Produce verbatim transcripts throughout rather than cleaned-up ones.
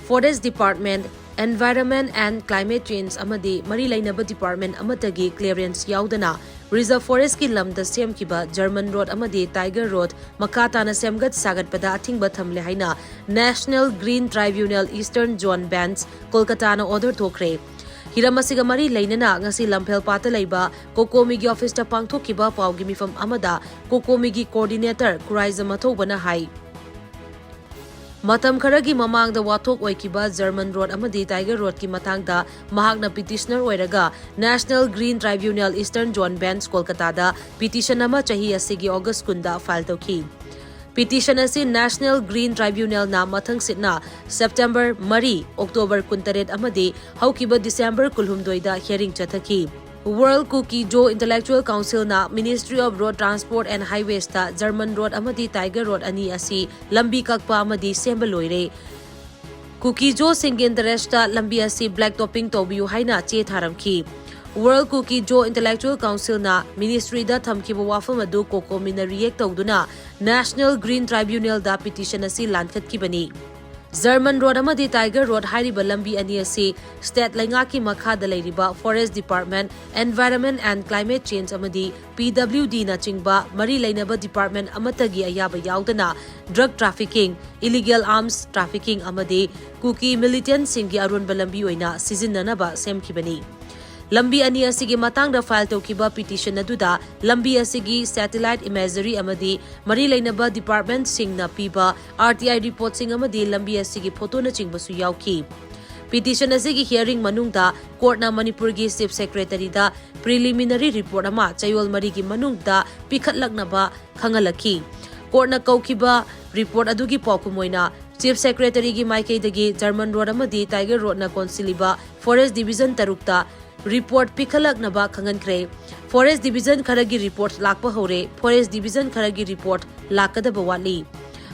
Forest Department, Environment and Climate Change ꯑꯃꯗꯤ ꯃꯔꯤ ꯂꯩꯅꯕ department ꯑꯃꯠꯇꯒꯤ clearance ꯌꯥꯎꯗꯅ Reserve Forestꯀꯤ ꯂꯝꯗ ꯁꯦꯝꯈꯤꯕ German Road ꯑꯃꯗꯤ Tiger Road ꯃꯈꯥ ꯇꯥꯅ ꯁꯦꯝꯒꯠ ꯁꯥꯒꯠꯄꯗ ꯑꯊꯤꯡꯕ ꯊꯝꯂꯦ ꯍꯥꯏꯅ National Green Tribunal Eastern Zone Bench ꯀꯣꯜꯀꯇꯥꯅ order ꯊꯣꯛꯈ꯭ꯔꯦ꯫ ꯍꯤꯔꯝ ꯑꯁꯤꯒ ꯃꯔꯤ ꯂꯩꯅꯅ ꯉꯁꯤ ꯂꯝꯐꯦꯜ ꯄꯥꯠꯇ ꯂꯩꯕ COCOMIꯒꯤ officeꯇ ꯄꯥꯡꯊꯣꯛꯈꯤꯕ ꯄꯥꯎꯒꯤ ꯃꯤꯐꯝ ꯑꯃꯗ COCOMIꯒꯤ coordinator ꯈꯨꯔꯥꯏꯖꯝ ꯃꯊꯧꯕꯅ ꯍꯥꯏ, ꯃꯇꯝ ꯈꯔꯒꯤ ꯃꯃꯥꯡꯗ ꯋꯥꯊꯣꯛ ꯑꯣꯏꯈꯤꯕ German Road ꯑꯃꯗꯤ Tiger Roadꯀꯤ ꯃꯇꯥꯡꯗ ꯃꯍꯥꯛꯅ petitioner ꯑꯣꯏꯔꯒ National Green Tribunal Eastern Zone Bench ꯀꯣꯜꯀꯇꯥꯗ petition ꯑꯃ ꯆꯍꯤ ꯑꯁꯤꯒꯤ August ꯀꯨꯟꯗ file ꯇꯧꯈꯤ꯫ Petition ꯑꯁꯤ National Green Tribunalꯅ ꯃꯊꯪꯁꯤꯠꯅ September ꯃꯔꯤ, October ꯀꯨꯟꯇꯔꯦꯠ ꯑꯃꯗꯤ ꯍꯧꯈꯤꯕ December ꯀꯨꯟꯍꯨꯝꯗꯣꯏꯗ hearing ꯆꯠꯊꯈꯤ꯫ World Kuki-Zo Intellectual Councilꯅ Ministry of Road Transport and Highwaysꯇ German Road ꯑꯃꯗꯤ Tiger Road ꯑꯅꯤ ꯑꯁꯤ ꯂꯝꯕꯤ ꯀꯛꯄ ꯑꯃꯗꯤ ꯁꯦꯝꯕ ꯂꯣꯏꯔꯦ꯫ Kuki-Zoꯁꯤꯡꯒꯤ interestꯇ ꯂꯝꯕꯤ ꯑꯁꯤ black topping ꯇꯧꯕꯤꯌꯨ ꯍꯥꯏꯅ ꯆꯦ ꯊꯥꯔꯝꯈꯤ꯫ World Kuki-Zo Intellectual Councilꯅ ministryꯗ ꯊꯝꯈꯤꯕ ꯋꯥꯐꯝ ꯑꯗꯨ COCOMIꯅ react ꯇꯧꯗꯨꯅ National Green Tribunalꯗ petition ꯑꯁꯤ ꯂꯥꯟꯈꯠꯈꯤꯕꯅꯤ꯫ German Road ꯑꯃꯗꯤ Tiger Road ꯍꯥꯏꯔꯤꯕ ꯂꯝꯕꯤ ꯑꯅꯤ ꯑꯁꯤ state ꯂꯩꯉꯥꯛꯀꯤ ꯃꯈꯥꯗ ꯂꯩꯔꯤꯕ Forest Department, Environment and Climate Change ꯑꯃꯗꯤ PWDꯅꯆꯤꯡꯕ ꯃꯔꯤ ꯂꯩꯅꯕ department ꯑꯃꯠꯇꯒꯤ ꯑꯌꯥꯕ ꯌꯥꯎꯗꯅ drug trafficking, illegal arms trafficking ꯑꯃꯗꯤ ꯀꯨꯀꯤ militantꯁꯤꯡꯒꯤ ꯑꯔꯣꯟꯕ ꯂꯝꯕꯤ ꯑꯣꯏꯅ ꯁꯤꯖꯤꯟꯅꯅꯕ ꯁꯦꯝꯈꯤꯕꯅꯤ꯫ ꯂꯝꯕꯤ ꯑꯅꯤ ꯑꯁꯤꯒꯤ ꯃꯇꯥꯡꯗ file ꯇꯧꯈꯤꯕ petition ꯑꯗꯨꯗ ꯂꯝꯕꯤ ꯑꯁꯤꯒꯤ satellite imagery ꯑꯃꯗꯤ ꯃꯔꯤ ꯂꯩꯅꯕ departmentꯁꯤꯡꯅ ꯄꯤꯕ RTI reportꯁꯤꯡ ꯑꯃꯗꯤ ꯂꯝꯕꯤ ꯑꯁꯤꯒꯤ photoꯅꯆꯤꯡꯕꯁꯨ ꯌꯥꯎꯈꯤ꯫ Petition ꯑꯁꯤꯒꯤ hearing ꯃꯅꯨꯡꯗ courtꯅ ꯃꯅꯤꯄꯨꯔꯒꯤ Chief Secretaryꯗ preliminary report ꯑꯃ ꯆꯌꯣꯜ ꯃꯔꯤꯒꯤ ꯃꯅꯨꯡꯗ ꯄꯤꯈꯠꯂꯛꯅꯕ ꯈꯪꯍꯜꯂꯛꯈꯤ꯫ Courtꯅ ꯀꯧꯈꯤꯕ report ꯑꯗꯨꯒꯤ ꯄꯥꯎꯈꯨꯝ ꯑꯣꯏꯅ Chief Secretaryꯒꯤ ꯃꯥꯏꯀꯩꯗꯒꯤ German Road ꯑꯃꯗꯤ Tiger Roadꯅ ꯀꯣꯟꯁꯤꯜꯂꯤꯕ Forest Division ꯇꯔꯨꯛꯇ report ꯄꯤꯈꯠꯂꯛꯅꯕ ꯈꯪꯍꯟꯈ꯭ꯔꯦ꯫ Forest Division ꯈꯔꯒꯤ report ꯂꯥꯛꯄ ꯍꯧꯔꯦ꯫ Forest Division ꯈꯔꯒꯤ report ꯂꯥꯛꯀꯗꯕ ꯋꯥꯠꯂꯤ꯫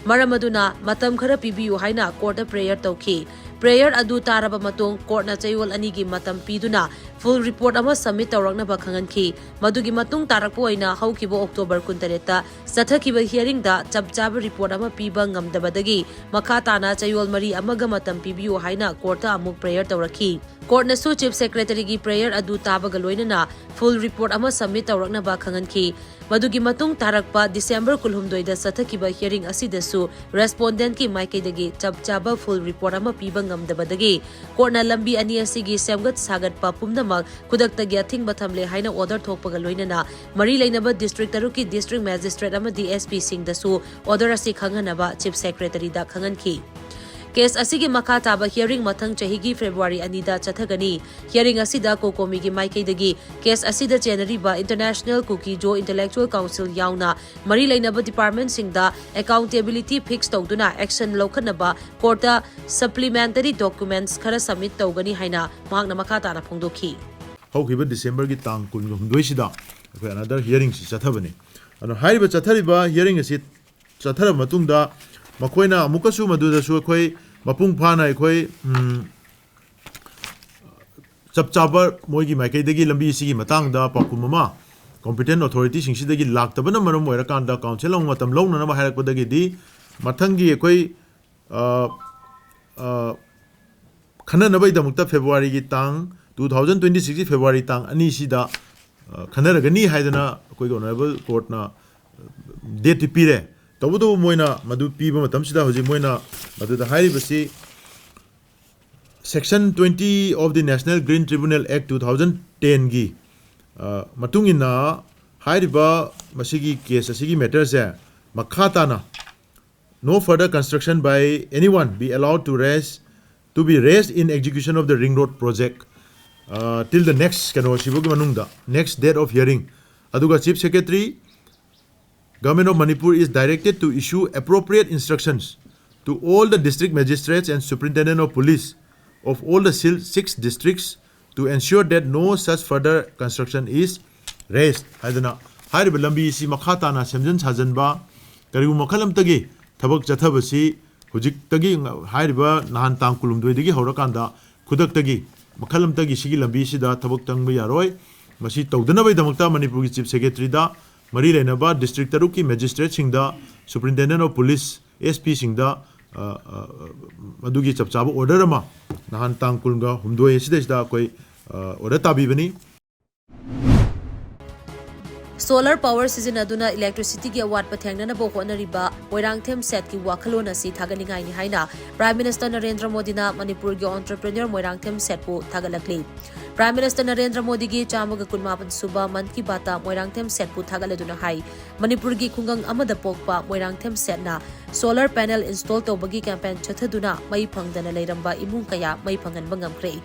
ꯃꯔꯝ ꯑꯗꯨꯅ ꯃꯇꯝ ꯈꯔ ꯄꯤꯕꯤꯌꯨ ꯍꯥꯏꯅ courtꯇ prayer ꯇꯧꯈꯤ꯫ Prayer ꯑꯗꯨ ꯇꯥꯔꯕ ꯃꯇꯨꯡ courtꯅ ꯆꯌꯣꯜ ꯑꯅꯤꯒꯤ ꯃꯇꯝ ꯄꯤꯗꯨꯅ full report ꯑꯃ submit ꯇꯧꯔꯛꯅꯕ ꯈꯪꯍꯟꯈꯤ꯫ ꯃꯗꯨꯒꯤ ꯃꯇꯨꯡ ꯇꯥꯔꯛꯄ ꯑꯣꯏꯅ ꯍꯧꯈꯤꯕ October ꯀꯨꯟꯇꯔꯦꯠꯇ ꯆꯠꯊꯈꯤꯕ hearingꯗ ꯆꯞ ꯆꯥꯕ report ꯑꯃ ꯄꯤꯕ ꯉꯝꯗꯕꯗꯒꯤ ꯃꯈꯥ ꯇꯥꯅ ꯆꯌꯣꯜ ꯃꯔꯤ ꯑꯃꯒ ꯃꯇꯝ ꯄꯤꯕꯤꯌꯨ ꯍꯥꯏꯅ courtꯇ ꯑꯃꯨꯛ prayer ꯇꯧꯔꯛꯈꯤ꯫ Courtꯅꯁꯨ Chief Secretaryꯒꯤ prayer ꯑꯗꯨ ꯇꯥꯕꯒ ꯂꯣꯏꯅꯅ full report ꯑꯃ submit ꯇꯧꯔꯛꯅꯕ ꯈꯪꯍꯟꯈꯤ꯫ ꯃꯗꯨꯒꯤ ꯃꯇꯨꯡ ꯇꯥꯔꯛꯄ December ꯀꯨꯟꯍꯨꯝꯗꯣꯏꯗ ꯆꯠꯊꯈꯤꯕ hearing ꯑꯁꯤꯗꯁꯨ respondentꯀꯤ ꯃꯥꯏꯀꯩꯗꯒꯤ ꯆꯞ ꯆꯥꯕ full report ꯑꯃ ꯄꯤꯕ ꯉꯝꯗꯕꯗꯒꯤ courtꯅ ꯂꯝꯕꯤ ꯑꯅꯤ ꯑꯁꯤꯒꯤ ꯁꯦꯝꯒꯠ ꯁꯥꯒꯠꯄ ꯄꯨꯝꯅꯃꯛ ꯈꯨꯗꯛꯇꯒꯤ ꯑꯊꯤꯡꯕ ꯊꯝꯂꯦ ꯍꯥꯏꯅ order ꯊꯣꯛꯄꯒ ꯂꯣꯏꯅꯅ ꯃꯔꯤ ꯂꯩꯅꯕ district ꯇꯔꯨꯛꯀꯤ district magistrate ꯑꯃꯗꯤ S Pꯁꯤꯡꯗꯁꯨ order ꯑꯁꯤ ꯈꯪꯍꯟꯅꯕ Chief Secretaryꯗ ꯈꯪꯍꯟꯈꯤ꯫ Case ꯑꯁꯤꯒꯤ ꯃꯈꯥ ꯇꯥꯕ hearing ꯃꯊꯪ ꯆꯍꯤꯒꯤ February ꯑꯅꯤꯗ ꯆꯠꯊꯒꯅꯤ꯫ Hearing ꯑꯁꯤꯗ COCOMIꯒꯤ ꯃꯥꯏꯀꯩꯗꯒꯤ case ꯑꯁꯤꯗ ꯆꯦꯟꯅꯔꯤꯕ International Kuki-Zo Intellectual Council ꯌꯥꯎꯅ ꯃꯔꯤ ꯂꯩꯅꯕ departmentꯁꯤꯡꯗ accountability fix ꯇꯧꯗꯨꯅ action ꯂꯧꯈꯠꯅꯕ courtꯇ supplementary documents ꯈꯔ submit ꯇꯧꯒꯅꯤ ꯍꯥꯏꯅ ꯃꯍꯥꯛꯅ ꯃꯈꯥ ꯇꯥꯅ ꯐꯣꯡꯗꯣꯛꯈꯤ꯫ ꯍꯧꯈꯤꯕ Decemberꯒꯤ ꯇꯥꯡ ꯀꯨꯟꯒ ꯍꯨꯝꯗꯣꯏꯁꯤꯗ ꯑꯩꯈꯣꯏ another hearingꯁꯤ ꯆꯠꯊꯕꯅꯤ꯫ ꯑꯗꯣ ꯍꯥꯏꯔꯤꯕ ꯆꯠꯊꯔꯤꯕ hearing ꯑꯁꯤ ꯆꯠꯊꯔꯕ ꯃꯇꯨꯡꯗ ꯃꯈꯣꯏꯅ ꯑꯃꯨꯛꯀꯁꯨ ꯃꯗꯨꯗꯁꯨ ꯑꯩꯈꯣꯏ ꯃꯄꯨꯡ ꯐꯥꯅ ꯑꯩꯈꯣꯏ, ꯎꯝ, ꯆꯞ ꯆꯥꯕ ꯃꯣꯏꯒꯤ ꯃꯥꯏꯀꯩꯗꯒꯤ ꯂꯝꯕꯤ ꯑꯁꯤꯒꯤ ꯃꯇꯥꯡꯗ ꯄꯥꯎꯈꯨꯝ ꯑꯃ competent authorityꯁꯤꯡꯁꯤꯗꯒꯤ ꯂꯥꯛꯇꯕꯅ ꯃꯔꯝ ꯑꯣꯏꯔꯀꯥꯟꯗ council ꯑꯃꯨꯛ ꯃꯇꯝ ꯂꯧꯅꯅꯕ ꯍꯥꯏꯔꯛꯄꯗꯒꯤꯗꯤ ꯃꯊꯪꯒꯤ ꯑꯩꯈꯣꯏ, ꯑ, ꯑ, ꯈꯟꯅꯅꯕꯒꯤꯗꯃꯛꯇ Februaryꯒꯤ ꯇꯥꯡ, two thousand twenty sixꯀꯤ February ꯇꯥꯡ ꯑꯅꯤꯁꯤꯗ, ꯑ, ꯈꯟꯅꯔꯒꯅꯤ ꯍꯥꯏꯗꯅ ꯑꯩꯈꯣꯏꯒꯤ honourable courtꯅ dateꯇꯤ ꯄꯤꯔꯦ꯫ ꯇꯧꯕꯇꯕꯨ ꯃꯣꯏꯅ ꯃꯗꯨ ꯄꯤꯕ ꯃꯇꯝꯁꯤꯗ ꯍꯧꯖꯤꯛ ꯃꯣꯏꯅ ꯃꯗꯨꯗ ꯍꯥꯏꯔꯤꯕꯁꯤ section twenty of the National Green Tribunal Act two thousand tenꯒꯤ, ꯑ, ꯃꯇꯨꯡ ꯏꯟꯅ ꯍꯥꯏꯔꯤꯕ ꯃꯁꯤꯒꯤ case ꯑꯁꯤꯒꯤ matterꯁꯦ ꯃꯈꯥ ꯇꯥꯅ no further construction by anyone be allowed to raise, to be raised in execution of the ring road project, uh, till the next ꯀꯩꯅꯣ ꯁꯤꯕꯒꯤ ꯃꯅꯨꯡꯗ, next date of hearing꯫ ꯑꯗꯨꯒ Chief Secretary, Government of Manipur is directed to issue appropriate instructions to all the district magistrates and superintendent of police of all the sil-, six districts to ensure that no such further construction is raised ꯍꯥꯏꯗꯅ ꯍꯥꯏꯔꯤꯕ ꯂꯝꯕꯤ ꯑꯁꯤ ꯃꯈꯥ ꯇꯥꯅ ꯁꯦꯝꯖꯤꯟ ꯁꯥꯖꯤꯟꯕ ꯀꯔꯤꯒꯨꯝꯕ ꯃꯈꯜ ꯑꯃꯠꯇꯒꯤ ꯊꯕꯛ ꯆꯠꯊꯕꯁꯤ ꯍꯧꯖꯤꯛꯇꯒꯤ ꯉ-, ꯍꯥꯏꯔꯤꯕ ꯅꯍꯥꯟ ꯇꯥꯡ ꯀꯨꯟꯍꯨꯝꯗꯣꯏꯗꯒꯤ ꯍꯧꯔꯀꯥꯟꯗ ꯈꯨꯗꯛꯇꯒꯤ ꯃꯈꯜ ꯑꯃꯠꯇꯒꯤ ꯁꯤꯒꯤ ꯂꯝꯕꯤꯁꯤꯗ ꯊꯕꯛ ꯆꯪꯕ ꯌꯥꯔꯣꯏ꯫ ꯃꯁꯤ ꯇꯧꯗꯅꯕꯒꯤꯗꯃꯛꯇ ꯃꯅꯤꯄꯨꯔꯒꯤ ꯆꯤꯐ ꯁꯦꯀ꯭ꯔꯦꯇꯔꯤꯗ, ꯃꯔꯤ ꯂꯩꯅꯕ ꯗꯤꯁꯇ꯭ꯔꯤꯛ ꯇꯔꯨꯛꯀꯤ ꯃꯦꯖꯤꯁꯇ꯭ꯔꯦꯠꯁꯤꯡꯗ, ꯁꯨꯄꯔꯤꯟꯇꯦꯟꯗꯦꯟ ꯑꯣꯐ ꯄꯨꯂꯤꯁ, ꯑꯦꯁ ꯄꯤꯁꯤꯡꯗ, ꯑ, ꯑ, ꯑ, ꯃꯗꯨꯒꯤ ꯆꯞ ꯆꯥꯕ ꯑꯣꯔꯗꯔ ꯑꯃ ꯅꯍꯥꯟ ꯇꯥꯡ ꯀꯨꯟꯒ ꯍꯨꯝꯗꯣꯏ ꯑꯁꯤꯗꯩꯁꯤꯗ ꯑꯩꯈꯣꯏ, ꯑ, ꯑꯣꯔꯗꯔ ꯇꯥꯕꯤꯕꯅꯤ꯫ ꯁꯣꯂꯔ ꯄꯥꯋꯔ ꯁꯤꯖꯤꯟꯅꯗꯨꯅ ꯏꯂꯦꯛꯇ꯭ꯔꯤꯁꯤꯇꯤꯒꯤ ꯑꯋꯥꯠꯄ ꯊꯦꯡꯅꯅꯕ ꯍꯣꯠꯅꯔꯤꯕ ꯃꯣꯏꯔꯥꯡꯊꯦꯝ ꯁꯦꯠꯀꯤ ꯋꯥꯈꯜꯂꯣꯟ ꯑꯁꯤ ꯊꯥꯒꯠꯅꯤꯡꯉꯥꯏꯅꯤ ꯍꯥꯏꯅ ꯄ꯭ꯔꯥꯏꯝ ꯃꯤꯅꯤꯁꯇꯔ ꯅꯔꯦꯟꯗ꯭ꯔ ꯃꯣꯗꯤꯅ ꯃꯅꯤꯄꯨꯔꯒꯤ entrepreneur Moirangthem ꯁꯦꯠꯄꯨ ꯊꯥꯒꯠꯂꯛꯂꯤ꯫ Prime minister Narendra ꯃꯣꯗꯤꯒꯤ ꯆꯥꯝꯃꯒ ꯀꯨꯟꯃꯥꯄꯟ ꯁꯨꯕ ꯃꯟ ꯀꯤ ꯕꯥꯠꯇ ꯃꯣꯏꯔꯥꯡꯊꯦꯝ ꯁꯦꯠꯄꯨ ꯊꯥꯒꯠꯂꯗꯨꯅ ꯍꯥꯏ, ꯃꯅꯤꯄꯨꯔꯒꯤ ꯈꯨꯡꯒꯪ ꯑꯃꯗ ꯄꯣꯛꯄ ꯃꯣꯏꯔꯥꯡꯊꯦꯝ ꯁꯦꯠꯅ ꯁꯣꯂꯔ ꯄꯦꯅꯦꯜ ꯏꯟꯁꯇꯣꯜ ꯇꯧꯕꯒꯤ ꯀꯦꯝꯄꯦꯟ ꯆꯠꯊꯗꯨꯅ ꯃꯩ ꯐꯪꯗꯅ ꯂꯩꯔꯝꯕ ꯏꯃꯨꯡ ꯀꯌꯥ ꯃꯩ ꯐꯪꯍꯟꯕ ꯉꯝꯈ꯭ꯔꯦ꯫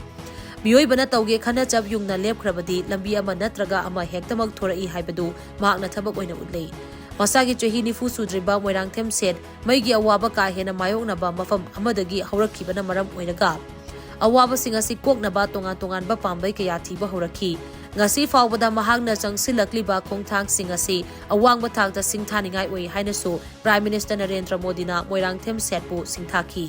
ꯃꯤꯑꯣꯏꯕꯅ ꯇꯧꯒꯦ ꯈꯟꯅ ꯆꯞ ꯌꯨꯡꯅ ꯂꯦꯞꯈ꯭ꯔꯕꯗꯤ ꯂꯝꯕꯤ ꯑꯃ ꯅꯠꯇ꯭ꯔꯒ ꯑꯃ ꯍꯦꯛꯇꯃꯛ ꯊꯣꯔꯛꯏ ꯍꯥꯏꯕꯗꯨ ꯃꯍꯥꯛꯅ ꯊꯕꯛ ꯑꯣꯏꯅ ꯎꯠꯂꯤ꯫ ꯃꯁꯥꯒꯤ ꯆꯍꯤ ꯅꯤꯐꯨ ꯁꯨꯗ꯭ꯔꯤꯕ ꯃꯣꯏꯔꯥꯡꯊꯦꯝ ꯁꯦꯠ ꯃꯩꯒꯤ ꯑꯋꯥꯕ ꯀꯥ ꯍꯦꯟꯅ ꯃꯥꯌꯣꯛꯅꯕ ꯃꯐꯝ ꯑꯃꯗꯒꯤ ꯍꯧꯔꯛꯈꯤꯕꯅ ꯃꯔꯝ ꯑꯣꯏꯔꯒ ꯑꯋꯥꯕꯁꯤꯡ ꯑꯁꯤ ꯀꯣꯛꯅꯕ ꯇꯣꯉꯥꯟ ꯇꯣꯉꯥꯟꯕ ꯄꯥꯝꯕꯩ ꯀꯌꯥ ꯊꯤꯕ ꯍꯧꯔꯛꯈꯤ꯫ ꯉꯁꯤ ꯐꯥꯎꯕꯗ ꯃꯍꯥꯛꯅ ꯆꯪꯁꯤꯜꯂꯛꯂꯤꯕ ꯈꯣꯡꯊꯥꯡꯁꯤꯡ ꯑꯁꯤ ꯑꯋꯥꯡꯕ ꯊꯥꯛꯇ ꯁꯤꯡꯊꯥꯅꯤꯡꯉꯥꯏ ꯑꯣꯏ ꯍꯥꯏꯅꯁꯨ ꯄ꯭ꯔꯥꯏꯝ ꯃꯤꯅꯤꯁꯇꯔ ꯅꯔꯦꯟꯗ꯭ꯔ ꯃꯣꯗꯤꯅ ꯃꯣꯏꯔꯥꯡꯊꯦꯝ ꯁꯦꯠꯄꯨ ꯁꯤꯡꯊꯥꯈꯤ꯫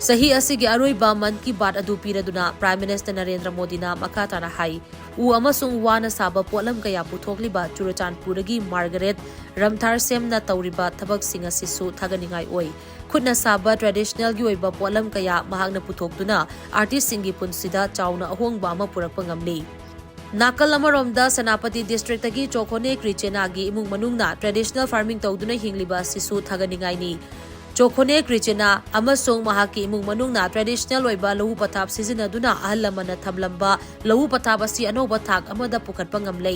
ꯆꯍꯤ ꯑꯁꯤꯒꯤ ꯑꯔꯣꯏꯕ ꯃꯟ ꯀꯤ ꯕꯥꯠ ꯑꯗꯨ ꯄꯤꯔꯗꯨꯅ ꯄ꯭ꯔꯥꯏꯝ ꯃꯤꯅꯤꯁꯇꯔ ꯅꯔꯦꯟꯗ꯭ꯔ ꯃꯣꯗꯤꯅ ꯃꯈꯥ ꯇꯥꯅ ꯍꯥꯏ, ꯎ ꯑꯃꯁꯨꯡ ꯋꯥꯅ ꯁꯥꯕ ꯄꯣꯠꯂꯝ ꯀꯌꯥ ꯄꯨꯊꯣꯛꯂꯤꯕ ꯆꯨꯔꯆꯥꯟꯄꯨꯔꯗꯒꯤ ꯃꯥꯔꯒꯔꯦꯠ ꯔꯝꯊꯥꯔꯁꯦꯝꯅ ꯇꯧꯔꯤꯕ ꯊꯕꯛꯁꯤꯡ ꯑꯁꯤꯁꯨ ꯊꯥꯒꯠꯅꯤꯡꯉꯥꯏ ꯑꯣꯏ꯫ ꯈꯨꯠꯅ ꯁꯥꯕ ꯇ꯭ꯔꯦꯗꯤꯁꯅꯦꯜꯒꯤ ꯑꯣꯏꯕ ꯄꯣꯠꯂꯝ ꯀꯌꯥ ꯃꯍꯥꯛꯅ ꯄꯨꯊꯣꯛꯇꯨꯅ ꯑꯥꯔꯇꯤꯁꯁꯤꯡꯒꯤ ꯄꯨꯟꯁꯤꯗ ꯆꯥꯎꯅ ꯑꯍꯣꯡꯕ ꯑꯃ ꯄꯨꯔꯛꯄ ꯉꯝꯂꯤ꯫ ꯅꯥꯀꯜ ꯑꯃꯔꯣꯝꯗ ꯁꯦꯅꯥꯄꯇꯤ ꯗꯤꯁꯇ꯭ꯔꯤꯛꯇꯒꯤ ꯆꯣꯈꯣꯅꯦ ꯀ꯭ꯔꯤꯆꯦꯅꯥꯒꯤ ꯏꯃꯨꯡ ꯃꯅꯨꯡꯅ ꯇ꯭ꯔꯦꯗꯤꯁꯅꯦꯜ ꯐꯥꯔꯃꯤꯡ ꯇꯧꯗꯨꯅ ꯍꯤꯡꯂꯤꯕ ꯑꯁꯤꯁꯨ ꯊꯥꯒꯠꯅꯤꯡꯉꯥꯏꯅꯤ꯫ ꯆꯣꯈꯣꯅꯦ ꯀ꯭ꯔꯤꯆꯦꯅꯥ ꯑꯃꯁꯨꯡ ꯃꯍꯥꯛꯀꯤ ꯏꯃꯨꯡ ꯃꯅꯨꯡꯅ ꯇ꯭ꯔꯦꯗꯤꯁꯅꯦꯜ ꯑꯣꯏꯕ ꯂꯧꯎ ꯄꯊꯥꯞ ꯁꯤꯖꯤꯟꯅꯗꯨꯅ ꯑꯍꯜ ꯂꯃꯟꯅ ꯊꯝꯂꯝꯕ ꯂꯧꯎ ꯄꯊꯥꯞ ꯑꯁꯤ ꯑꯅꯧꯕ ꯊꯥꯛ ꯑꯃꯗ ꯄꯨꯈꯠꯄ ꯉꯝꯂꯦ꯫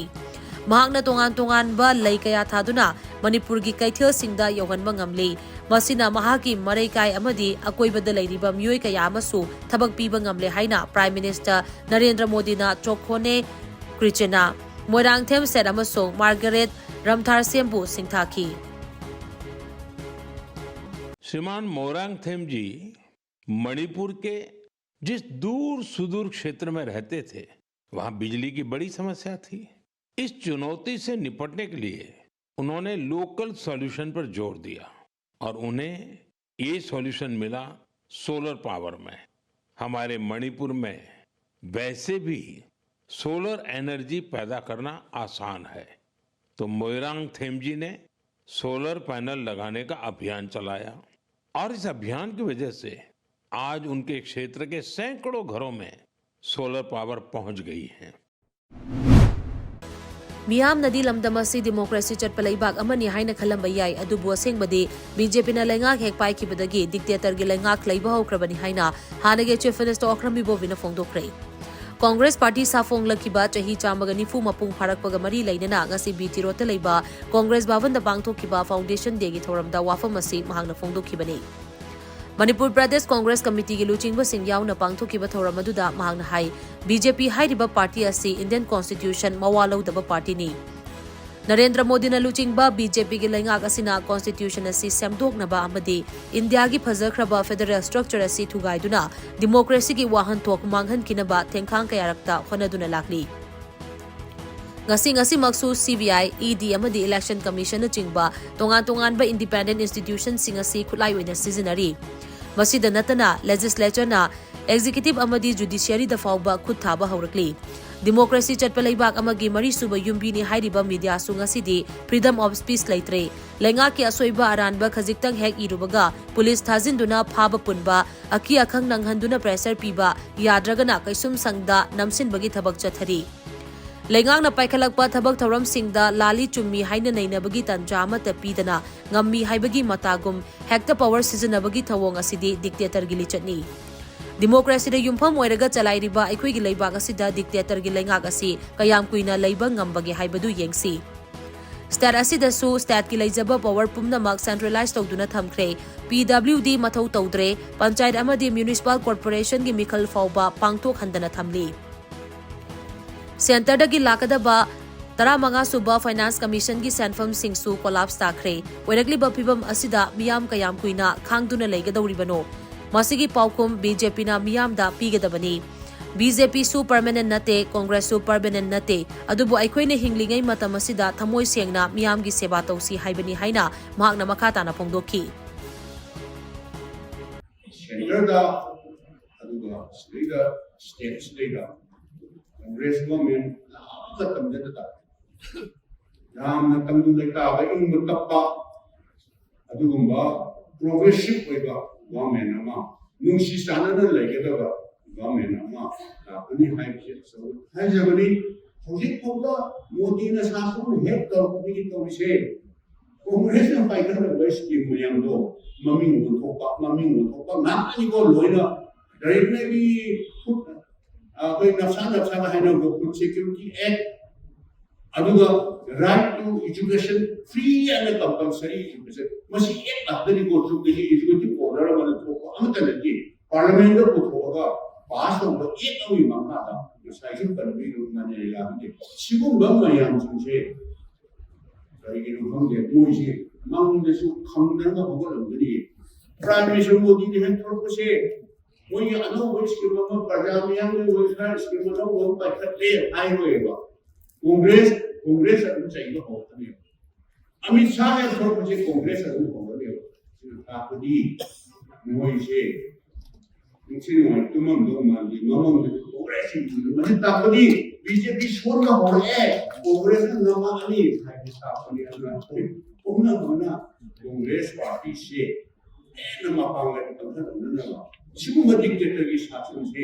ꯃꯍꯥꯛꯅ ꯇꯣꯉꯥꯟ ꯇꯣꯉꯥꯟꯕ ꯂꯩ ꯀꯌꯥ ꯊꯥꯗꯨꯅ ꯃꯅꯤꯄꯨꯔꯒꯤ ꯀꯩꯊꯦꯜꯁꯤꯡꯗ ꯌꯧꯍꯟꯕ ꯉꯝꯂꯤ꯫ ꯃꯁꯤꯅ ꯃꯍꯥꯛꯀꯤ ꯃꯔꯩꯀꯥꯏ ꯑꯃꯗꯤ ꯑꯀꯣꯏꯕꯗ ꯂꯩꯔꯤꯕ ꯃꯤꯑꯣꯏ ꯀꯌꯥ ꯑꯃꯁꯨ ꯊꯕꯛ ꯄꯤꯕ ꯉꯝꯂꯦ ꯍꯥꯏꯅ ꯄ꯭ꯔꯥꯏꯝ ꯃꯤꯅꯤꯁꯇꯔ ꯅꯔꯦꯟꯗ꯭ꯔ ꯃꯣꯗꯤꯅ ꯆꯣꯈꯣꯅꯦ ꯀ꯭ꯔꯤꯆꯦꯅꯥ, ꯃꯣꯏꯔꯥꯡꯊꯦꯝ ꯁꯦꯠ ꯑꯃꯁꯨꯡ ꯃꯥꯔꯒꯔꯦꯠ ꯔꯝꯊꯥꯔꯁꯦꯝꯕꯨ ꯁꯤꯡꯊꯥꯈꯤ꯫ श्रीमान मोरांगथेम जी मणिपुर के जिस दूर सुदूर क्षेत्र में रहते थे, वहां बिजली की बड़ी समस्या थी। इस चुनौती से निपटने के लिए उन्होंने लोकल सॉल्यूशन पर जोर दिया और उन्हें ये सॉल्यूशन मिला सोलर पावर में। हमारे मणिपुर में वैसे भी सोलर एनर्जी पैदा करना आसान है, तो मोइरांग थेमजी ने सोलर पैनल लगाने का अभियान चलाया और इस अभियान की वजह से आज उनके क्षेत्र के सैकड़ों घरों में सोलर पावर पहुंच गई है। ꯃꯤꯌꯥꯝꯅꯗꯤ ꯂꯝꯗꯝ ꯑꯁꯤ ꯗꯤꯃꯣꯀ꯭ꯔꯦꯁꯤ ꯆꯠꯄ ꯂꯩꯕꯥꯛ ꯑꯃꯅꯤ ꯍꯥꯏꯅ ꯈꯜꯂꯝꯕ ꯌꯥꯏ, ꯑꯗꯨꯕꯨ ꯑꯁꯦꯡꯕꯗꯤ ꯕꯤ ꯖꯦ ꯄꯤꯅ ꯂꯩꯉꯥꯛ ꯍꯦꯛ ꯄꯥꯏꯈꯤꯕꯗꯒꯤ ꯗꯤꯛꯇꯦꯇꯔꯒꯤ ꯂꯩꯉꯥꯛ ꯂꯩꯕ ꯍꯧꯈ꯭ꯔꯕꯅꯤ ꯍꯥꯏꯅ ꯍꯥꯟꯅꯒꯤ ꯆꯤꯐ ꯃꯤꯅꯤꯁꯇꯔ ꯑꯣꯀ꯭ꯔꯝ ꯕꯤꯕꯣꯕꯤꯅ ꯐꯣꯡꯗꯣꯛꯈ꯭ꯔꯦ꯫ ꯀꯣꯡꯒ꯭ꯔꯦꯁ ꯄꯥꯔꯇꯤ ꯁꯥꯐꯣꯡꯂꯛꯈꯤꯕ ꯆꯍꯤ ꯆꯥꯝꯃꯒ ꯅꯤꯐꯨ ꯃꯄꯨꯡ ꯐꯥꯔꯛꯄꯒ ꯃꯔꯤ ꯂꯩꯅꯅ ꯉꯁꯤ ꯕꯤ ꯇꯤ ꯔꯣꯗꯇ ꯂꯩꯕ ꯀꯣꯡꯒ꯭ꯔꯦꯁ ꯚꯕꯟꯗ ꯄꯥꯡꯊꯣꯛꯈꯤꯕ ꯐꯥꯎꯟꯗꯦꯁꯟ ꯗꯦꯒꯤ ꯊꯧꯔꯝꯗ ꯋꯥꯐꯝ ꯑꯁꯤ ꯃꯍꯥꯛꯅ ꯐꯣꯡꯗꯣꯛꯈꯤꯕꯅꯤ꯫ ꯃꯅꯤꯄꯨꯔ ꯄ꯭ꯔꯗꯦꯁ ꯀꯣꯡꯒ꯭ꯔꯦꯁ ꯀꯃꯤꯇꯤꯒꯤ ꯂꯨꯆꯤꯡꯕꯁꯤꯡ ꯌꯥꯎꯅ ꯄꯥꯡꯊꯣꯛꯈꯤꯕ ꯊꯧꯔꯝ ꯑꯗꯨꯗ ꯃꯍꯥꯛꯅ ꯍꯥꯏ, ꯕꯤ ꯖꯦ ꯄꯤ ꯍꯥꯏꯔꯤꯕ ꯄꯥꯔꯇꯤ ꯑꯁꯤ ꯏꯟꯗꯤꯌꯟ ꯀꯣꯟꯁꯇꯤꯇ꯭ꯌꯨꯁꯟ ꯃꯋꯥ ꯂꯧꯗꯕ ꯄꯥꯔꯇꯤꯅꯤ꯫ ꯅꯔꯦꯟꯗ꯭ꯔ ꯃꯣꯗꯤꯅ ꯂꯨꯆꯤꯡꯕ ꯕꯤ ꯖꯦ ꯄꯤꯒꯤ ꯂꯩꯉꯥꯛ ꯑꯁꯤꯅ ꯀꯣꯟꯁꯇꯤꯇ꯭ꯌꯨꯁꯟ ꯑꯁꯤ ꯁꯦꯝꯗꯣꯛꯅꯕ ꯑꯃꯗꯤ ꯏꯟꯗꯤꯌꯥꯒꯤ ꯐꯖꯈ꯭ꯔꯕ ꯐꯦꯗꯔꯦꯜ ꯁ꯭ꯇ꯭ꯔꯛꯆꯔ ꯑꯁꯤ ꯊꯨꯒꯥꯏꯗꯨꯅ ꯗꯤꯃꯣꯀ꯭ꯔꯦꯁꯤꯒꯤ ꯋꯥꯍꯟꯊꯣꯛ ꯃꯥꯡꯍꯟꯈꯤꯅꯕ ꯊꯦꯡꯈꯥꯡ ꯀꯌꯥꯔꯛꯇ ꯍꯣꯠꯅꯗꯨꯅ ꯂꯥꯛꯂꯤ꯫ ꯉꯁꯤ ꯉꯁꯤꯃꯛꯁꯨ ꯁꯤ ꯕꯤ ꯑꯥꯏ, ꯏ ꯗꯤ ꯑꯃꯗꯤ ꯏꯂꯦꯛꯁꯟ ꯀꯃꯤꯁꯟꯅꯆꯤꯡꯕ ꯇꯣꯉꯥꯟ ꯇꯣꯉꯥꯟꯕ ꯏꯟꯗꯤꯄꯦꯟꯗꯦꯟ ꯏꯟꯁꯇꯤꯇ꯭ꯌꯨꯁꯟꯁꯤꯡ ꯑꯁꯤ ꯈꯨꯠꯂꯥꯏ ꯑꯣꯏꯅ ꯁꯤꯖꯤꯟꯅꯔꯤ꯫ ꯃꯁꯤꯗ ꯅꯠꯇꯅ ꯂꯦꯖꯤꯁꯂꯦꯆꯔꯅ ꯑꯦꯛꯖꯤꯀ꯭ꯌꯨꯇꯤꯚ ꯑꯃꯗꯤ ꯖꯨꯗꯤꯁꯤꯌꯔꯤꯗ ꯐꯥꯎꯕ ꯈꯨꯠ ꯊꯥꯕ ꯍꯧꯔꯛꯂꯤ꯫ ꯗꯤꯃꯣꯀ꯭ꯔꯦꯁꯤ ꯆꯠꯄ ꯂꯩꯕꯥꯛ ꯑꯃꯒꯤ ꯃꯔꯤꯁꯨꯕ ꯌꯨꯝꯕꯤꯅꯤ ꯍꯥꯏꯔꯤꯕ ꯃꯤꯗꯤꯌꯥꯁꯨ ꯉꯁꯤꯗꯤ ꯐ꯭ꯔꯤꯗꯝ ꯑꯣꯐ ꯁ꯭ꯄꯤꯆ ꯂꯩꯇ꯭ꯔꯦ꯫ ꯂꯩꯉꯥꯛꯀꯤ ꯑꯁꯣꯏꯕ ꯑꯔꯥꯟꯕ ꯈꯖꯤꯛꯇꯪ ꯍꯦꯛ ꯏꯔꯨꯕꯒ ꯄꯨꯂꯤꯁ ꯊꯥꯖꯤꯟꯗꯨꯅ ꯐꯥꯕ ꯄꯨꯟꯕ, ꯑꯀꯤ ꯑꯈꯪ ꯅꯪꯍꯟꯗꯨꯅ ꯄ꯭ꯔꯦꯁꯔ ꯄꯤꯕ, ꯌꯥꯗ꯭ꯔꯒꯅ ꯀꯩꯁꯨꯝꯁꯪꯗ ꯅꯝꯁꯤꯟꯕꯒꯤ ꯊꯕꯛ ꯆꯠꯊꯔꯤ꯫ ꯂꯩꯉꯥꯛꯅ ꯄꯥꯏꯈꯠꯂꯛꯄ ꯊꯕꯛ ꯊꯧꯔꯝꯁꯤꯡꯗ ꯂꯥꯜꯂꯤ ꯆꯨꯝꯃꯤ ꯍꯥꯏꯅ ꯅꯩꯅꯕꯒꯤ ꯇꯟꯖꯥ ꯑꯃꯠꯇ ꯄꯤꯗꯅ ꯉꯝꯃꯤ ꯍꯥꯏꯕꯒꯤ ꯃꯇꯥꯒꯨꯝ ꯍꯦꯛꯇ ꯄꯋꯔ ꯁꯤꯖꯤꯟꯅꯕꯒꯤ ꯊꯧꯑꯣꯡ ꯑꯁꯤꯗꯤ ꯗꯤꯛꯇꯦꯇꯔꯒꯤ ꯂꯤꯆꯠꯅꯤ꯫ ꯗꯤꯃꯣꯀ꯭ꯔꯦꯁꯤꯗ ꯌꯨꯝꯐꯝ ꯑꯣꯏꯔꯒ ꯆꯂꯥꯏꯔꯤꯕ ꯑꯩꯈꯣꯏꯒꯤ ꯂꯩꯕꯥꯛ ꯑꯁꯤꯗ ꯗꯤꯛꯇꯦꯇꯔꯒꯤ ꯂꯩꯉꯥꯛ ꯑꯁꯤ ꯀꯌꯥꯝ ꯀꯨꯏꯅ ꯂꯩꯕ ꯉꯝꯕꯒꯦ ꯍꯥꯏꯕꯗꯨ ꯌꯦꯡꯁꯤ꯫ ꯁ꯭ꯇꯦꯠ ꯑꯁꯤꯗꯁꯨ ꯁ꯭ꯇꯦꯠꯀꯤ ꯂꯩꯖꯕ ꯄꯋꯔ ꯄꯨꯝꯅꯃꯛ ꯁꯦꯟꯇ꯭ꯔꯦꯂꯥꯏꯖ ꯇꯧꯗꯨꯅ ꯊꯝꯈ꯭ꯔꯦ꯫ ꯄꯤ ꯗꯕ꯭ꯂꯤꯌꯨ ꯗꯤ ꯃꯊꯧ ꯇꯧꯗ꯭ꯔꯦ꯫ ꯄꯟꯆꯥꯌꯠ ꯑꯃꯗꯤ ꯃ꯭ꯌꯨꯅꯤꯁꯤꯄꯥꯜ ꯀꯣꯔꯄꯣꯔꯦꯁꯟꯒꯤ ꯃꯤꯈꯜ ꯐꯥꯎꯕ ꯄꯥꯡꯊꯣꯛꯍꯟꯗꯅ ꯊꯝꯂꯤ꯫ ꯁꯦꯟꯇꯔꯗꯒꯤ ꯂꯥꯛꯀꯗꯕ ꯇꯔꯥꯃꯉꯥ ꯁꯨꯕ ꯐꯥꯏꯅꯥꯟꯁ ꯀꯃꯤꯁꯟꯒꯤ ꯁꯦꯟꯐꯝꯁꯤꯡꯁꯨ ꯀꯣꯂꯥꯞꯁ ꯇꯥꯈ꯭ꯔꯦ꯫ ꯑꯣꯏꯔꯛꯂꯤꯕ ꯐꯤꯚꯝ ꯑꯁꯤꯗ ꯃꯤꯌꯥꯝ ꯀꯌꯥꯝ ꯀꯨꯏꯅ ꯈꯥꯡꯗꯨꯅ ꯂꯩꯒꯗꯧꯔꯤꯕꯅꯣ? ꯃꯁꯤꯒꯤ ꯄꯥꯎꯈꯨꯝ ꯕꯤ ꯖꯦ ꯄꯤꯅ ꯃꯤꯌꯥꯝꯗ ꯄꯤꯒꯗꯕꯅꯤ꯫ ꯕꯤ ꯖꯦ ꯄꯤꯁꯨ ꯄꯔꯃꯅꯦꯟ ꯅꯠꯇꯦ, ꯀꯣꯡꯒ꯭ꯔꯦꯁꯁꯨ ꯄꯔꯃꯅꯦꯟ ꯅꯠꯇꯦ, ꯑꯗꯨꯕꯨ ꯑꯩꯈꯣꯏꯅ ꯍꯤꯡꯂꯤꯉꯩ ꯃꯇꯝ ꯑꯁꯤꯗ ꯊꯃꯣꯏ ꯁꯦꯡꯅ ꯃꯤꯌꯥꯝꯒꯤ ꯁꯦꯕꯥ ꯇꯧꯁꯤ ꯍꯥꯏꯕꯅꯤ ꯍꯥꯏꯅ ꯃꯍꯥꯛꯅ ꯃꯈꯥ ꯇꯥꯅ ꯐꯣꯡꯗꯣꯛꯈꯤ꯫ ꯁꯦꯟꯇꯔꯗ ꯑꯗꯨꯒ ꯁꯤꯗꯩꯗ ꯁ꯭ꯇꯦꯠꯁꯤꯗꯩꯗ ꯀꯣꯡꯒ꯭ꯔꯦꯁ ꯒꯣꯔꯃꯦꯟ ꯌꯥꯝꯅ ꯇꯝꯖꯗ ꯇꯥꯏ꯫ ꯌꯥꯝꯅ ꯇꯪꯗꯨ ꯂꯩꯇꯥꯕ, ꯏꯪꯕ ꯇꯞꯄ, ꯑꯗꯨꯒꯨꯝꯕ ꯄ꯭ꯔꯣꯒ꯭ꯔꯦꯁꯤꯚ ꯑꯣꯏꯕ ꯒꯣꯔꯃꯦꯟ ꯑꯃ, ꯅꯨꯡꯁꯤ ꯆꯥꯟꯅꯅ ꯂꯩꯒꯗꯕ ꯒꯣꯔꯃꯦꯟ ꯑꯃ ꯂꯥꯛꯀꯅꯤ ꯍꯥꯏꯕꯁꯤ ꯑꯆꯧꯕ ꯍꯥꯏꯖꯕꯅꯤ꯫ ꯍꯧꯖꯤꯛ ꯐꯥꯎꯕ ꯃꯣꯗꯤꯅ ꯁꯥꯁꯟ ꯍꯦꯛ ꯇꯧꯔꯛꯄꯗꯒꯤ ꯇꯧꯔꯤꯁꯦ, ꯀꯣꯡꯒ꯭ꯔꯦꯁꯅ ꯄꯥꯏꯈꯠꯂꯛꯄ ꯁ꯭ꯀꯤꯝ ꯃꯌꯥꯝꯗꯣ ꯃꯃꯤꯡ ꯑꯣꯟꯊꯣꯛꯄ, ꯃꯃꯤꯡ ꯑꯣꯟꯊꯣꯛꯄ ꯉꯥꯛꯇꯅꯤꯀꯣ꯫ ꯂꯣꯏꯅ ꯗꯥꯏꯔꯦꯛꯅꯔꯤ ꯐꯨꯗ, ꯑꯩꯈꯣꯏ ꯅꯞꯁꯥ ꯅꯞꯁꯥꯒ ꯍꯥꯏꯅꯕꯗꯣ, ꯐꯨꯗ ꯁꯦꯀ꯭ꯌꯨꯔꯤꯇꯤ ꯑꯦꯛ, ꯑꯗꯨꯒ right to education, free and compulsory education, ꯃꯁꯤ ꯑꯦꯛ ꯉꯥꯛꯇꯅꯤꯀꯣ꯫ ꯆꯨꯝꯅꯒꯤ ꯑꯦꯛꯖꯤꯀ꯭ꯌꯨꯇꯤꯚ ꯑꯣꯔꯗꯔ ꯑꯃꯅ ꯊꯣꯛꯄ ꯑꯃꯠꯇ ꯅꯠꯇꯦ꯫ ꯄꯥꯔꯂꯤꯌꯥꯃꯦꯟꯗ ꯄꯨꯊꯣꯛꯑꯒ ꯄꯥꯁ ꯇꯧꯕ ꯑꯦꯛ ꯑꯃꯒꯤ ꯃꯈꯥꯗ ꯉꯁꯥꯏꯁꯨ ꯄꯟꯕꯤꯔꯤꯕ ꯃꯅꯔꯦꯒꯥꯒꯤ ꯁꯤꯒꯨꯝꯕ ꯃꯌꯥꯝꯁꯤꯡꯁꯦ ꯀꯔꯤꯒꯤꯅꯣ ꯈꯪꯗꯦ, ꯃꯣꯏꯁꯦ ꯃꯪꯗꯁꯨ ꯈꯪꯗꯅ ꯍꯧꯒꯠꯂꯝꯒꯅꯤ꯫ ꯄ꯭ꯔꯥꯏꯝ ꯃꯤꯅꯤꯁꯇꯔ ꯃꯣꯗꯤꯅ ꯍꯦꯛ ꯊꯣꯛꯂꯛꯄꯁꯦ, ꯃꯣꯏꯒꯤ ꯑꯅꯧꯕ ꯁ꯭ꯀꯤꯝ ꯑꯃ, ꯄ꯭ꯔꯖꯥ ꯃꯤꯌꯥꯝꯒꯤ ꯋꯦꯜꯐꯤꯌꯔ ꯁ꯭ꯀꯤꯝ ꯑꯅꯧꯕ ꯑꯃ ꯄꯥꯏꯈꯠꯂꯦ ꯍꯥꯏꯔꯣꯏꯕ꯫ ꯀꯣꯡꯒ꯭ꯔꯦꯁ, ꯀꯣꯡꯒ꯭ꯔꯦꯁ ꯑꯗꯨꯝ ꯆꯩꯕ ꯍꯧꯔꯛꯀꯅꯦꯕ꯫ ꯑꯃꯤꯠ ꯁꯥꯍ ꯍꯦꯛ ꯊꯣꯛꯂꯛꯄꯁꯦ ꯀꯣꯡꯒ꯭ꯔꯦꯁ ꯑꯗꯨꯝ ꯍꯧꯔꯅꯦꯕ꯫ ꯁꯤꯅ ꯇꯥꯛꯄꯗꯤ ꯃꯣꯏꯁꯦ ꯅꯤꯡꯊꯤ ꯅꯨꯡꯉꯥꯏ ꯇꯨꯝꯃꯝꯗꯧ ꯃꯥꯟꯗꯦ, ꯃꯃꯪꯗꯗꯤ ꯀꯣꯡꯒ꯭ꯔꯦꯁ ꯁꯤꯡꯗꯨꯅ꯫ ꯃꯁꯤ ꯇꯥꯛꯄꯗꯤ ꯕꯤ ꯖꯦ ꯄꯤ ꯁꯣꯟꯕ ꯍꯧꯔꯛꯑꯦ, ꯀꯣꯡꯒ꯭ꯔꯦꯁꯅ ꯉꯝꯃꯛꯑꯅꯤ ꯍꯥꯏꯕꯁꯤ ꯇꯥꯛꯄꯅꯤ꯫ ꯑꯗꯨꯅ ꯑꯩꯈꯣꯏ ꯄꯨꯝꯅꯃꯛꯅ ꯀꯣꯡꯒ꯭ꯔꯦꯁ ꯄꯥꯔꯇꯤꯁꯦ ꯍꯦꯟꯅ ꯃꯄꯥꯡꯒꯜ ꯀꯟꯈꯠꯅꯅꯕ, ꯁꯤꯒꯨꯝꯕ ꯗꯤꯛꯇꯦꯇꯔꯒꯤ ꯁꯥꯁꯟꯁꯦ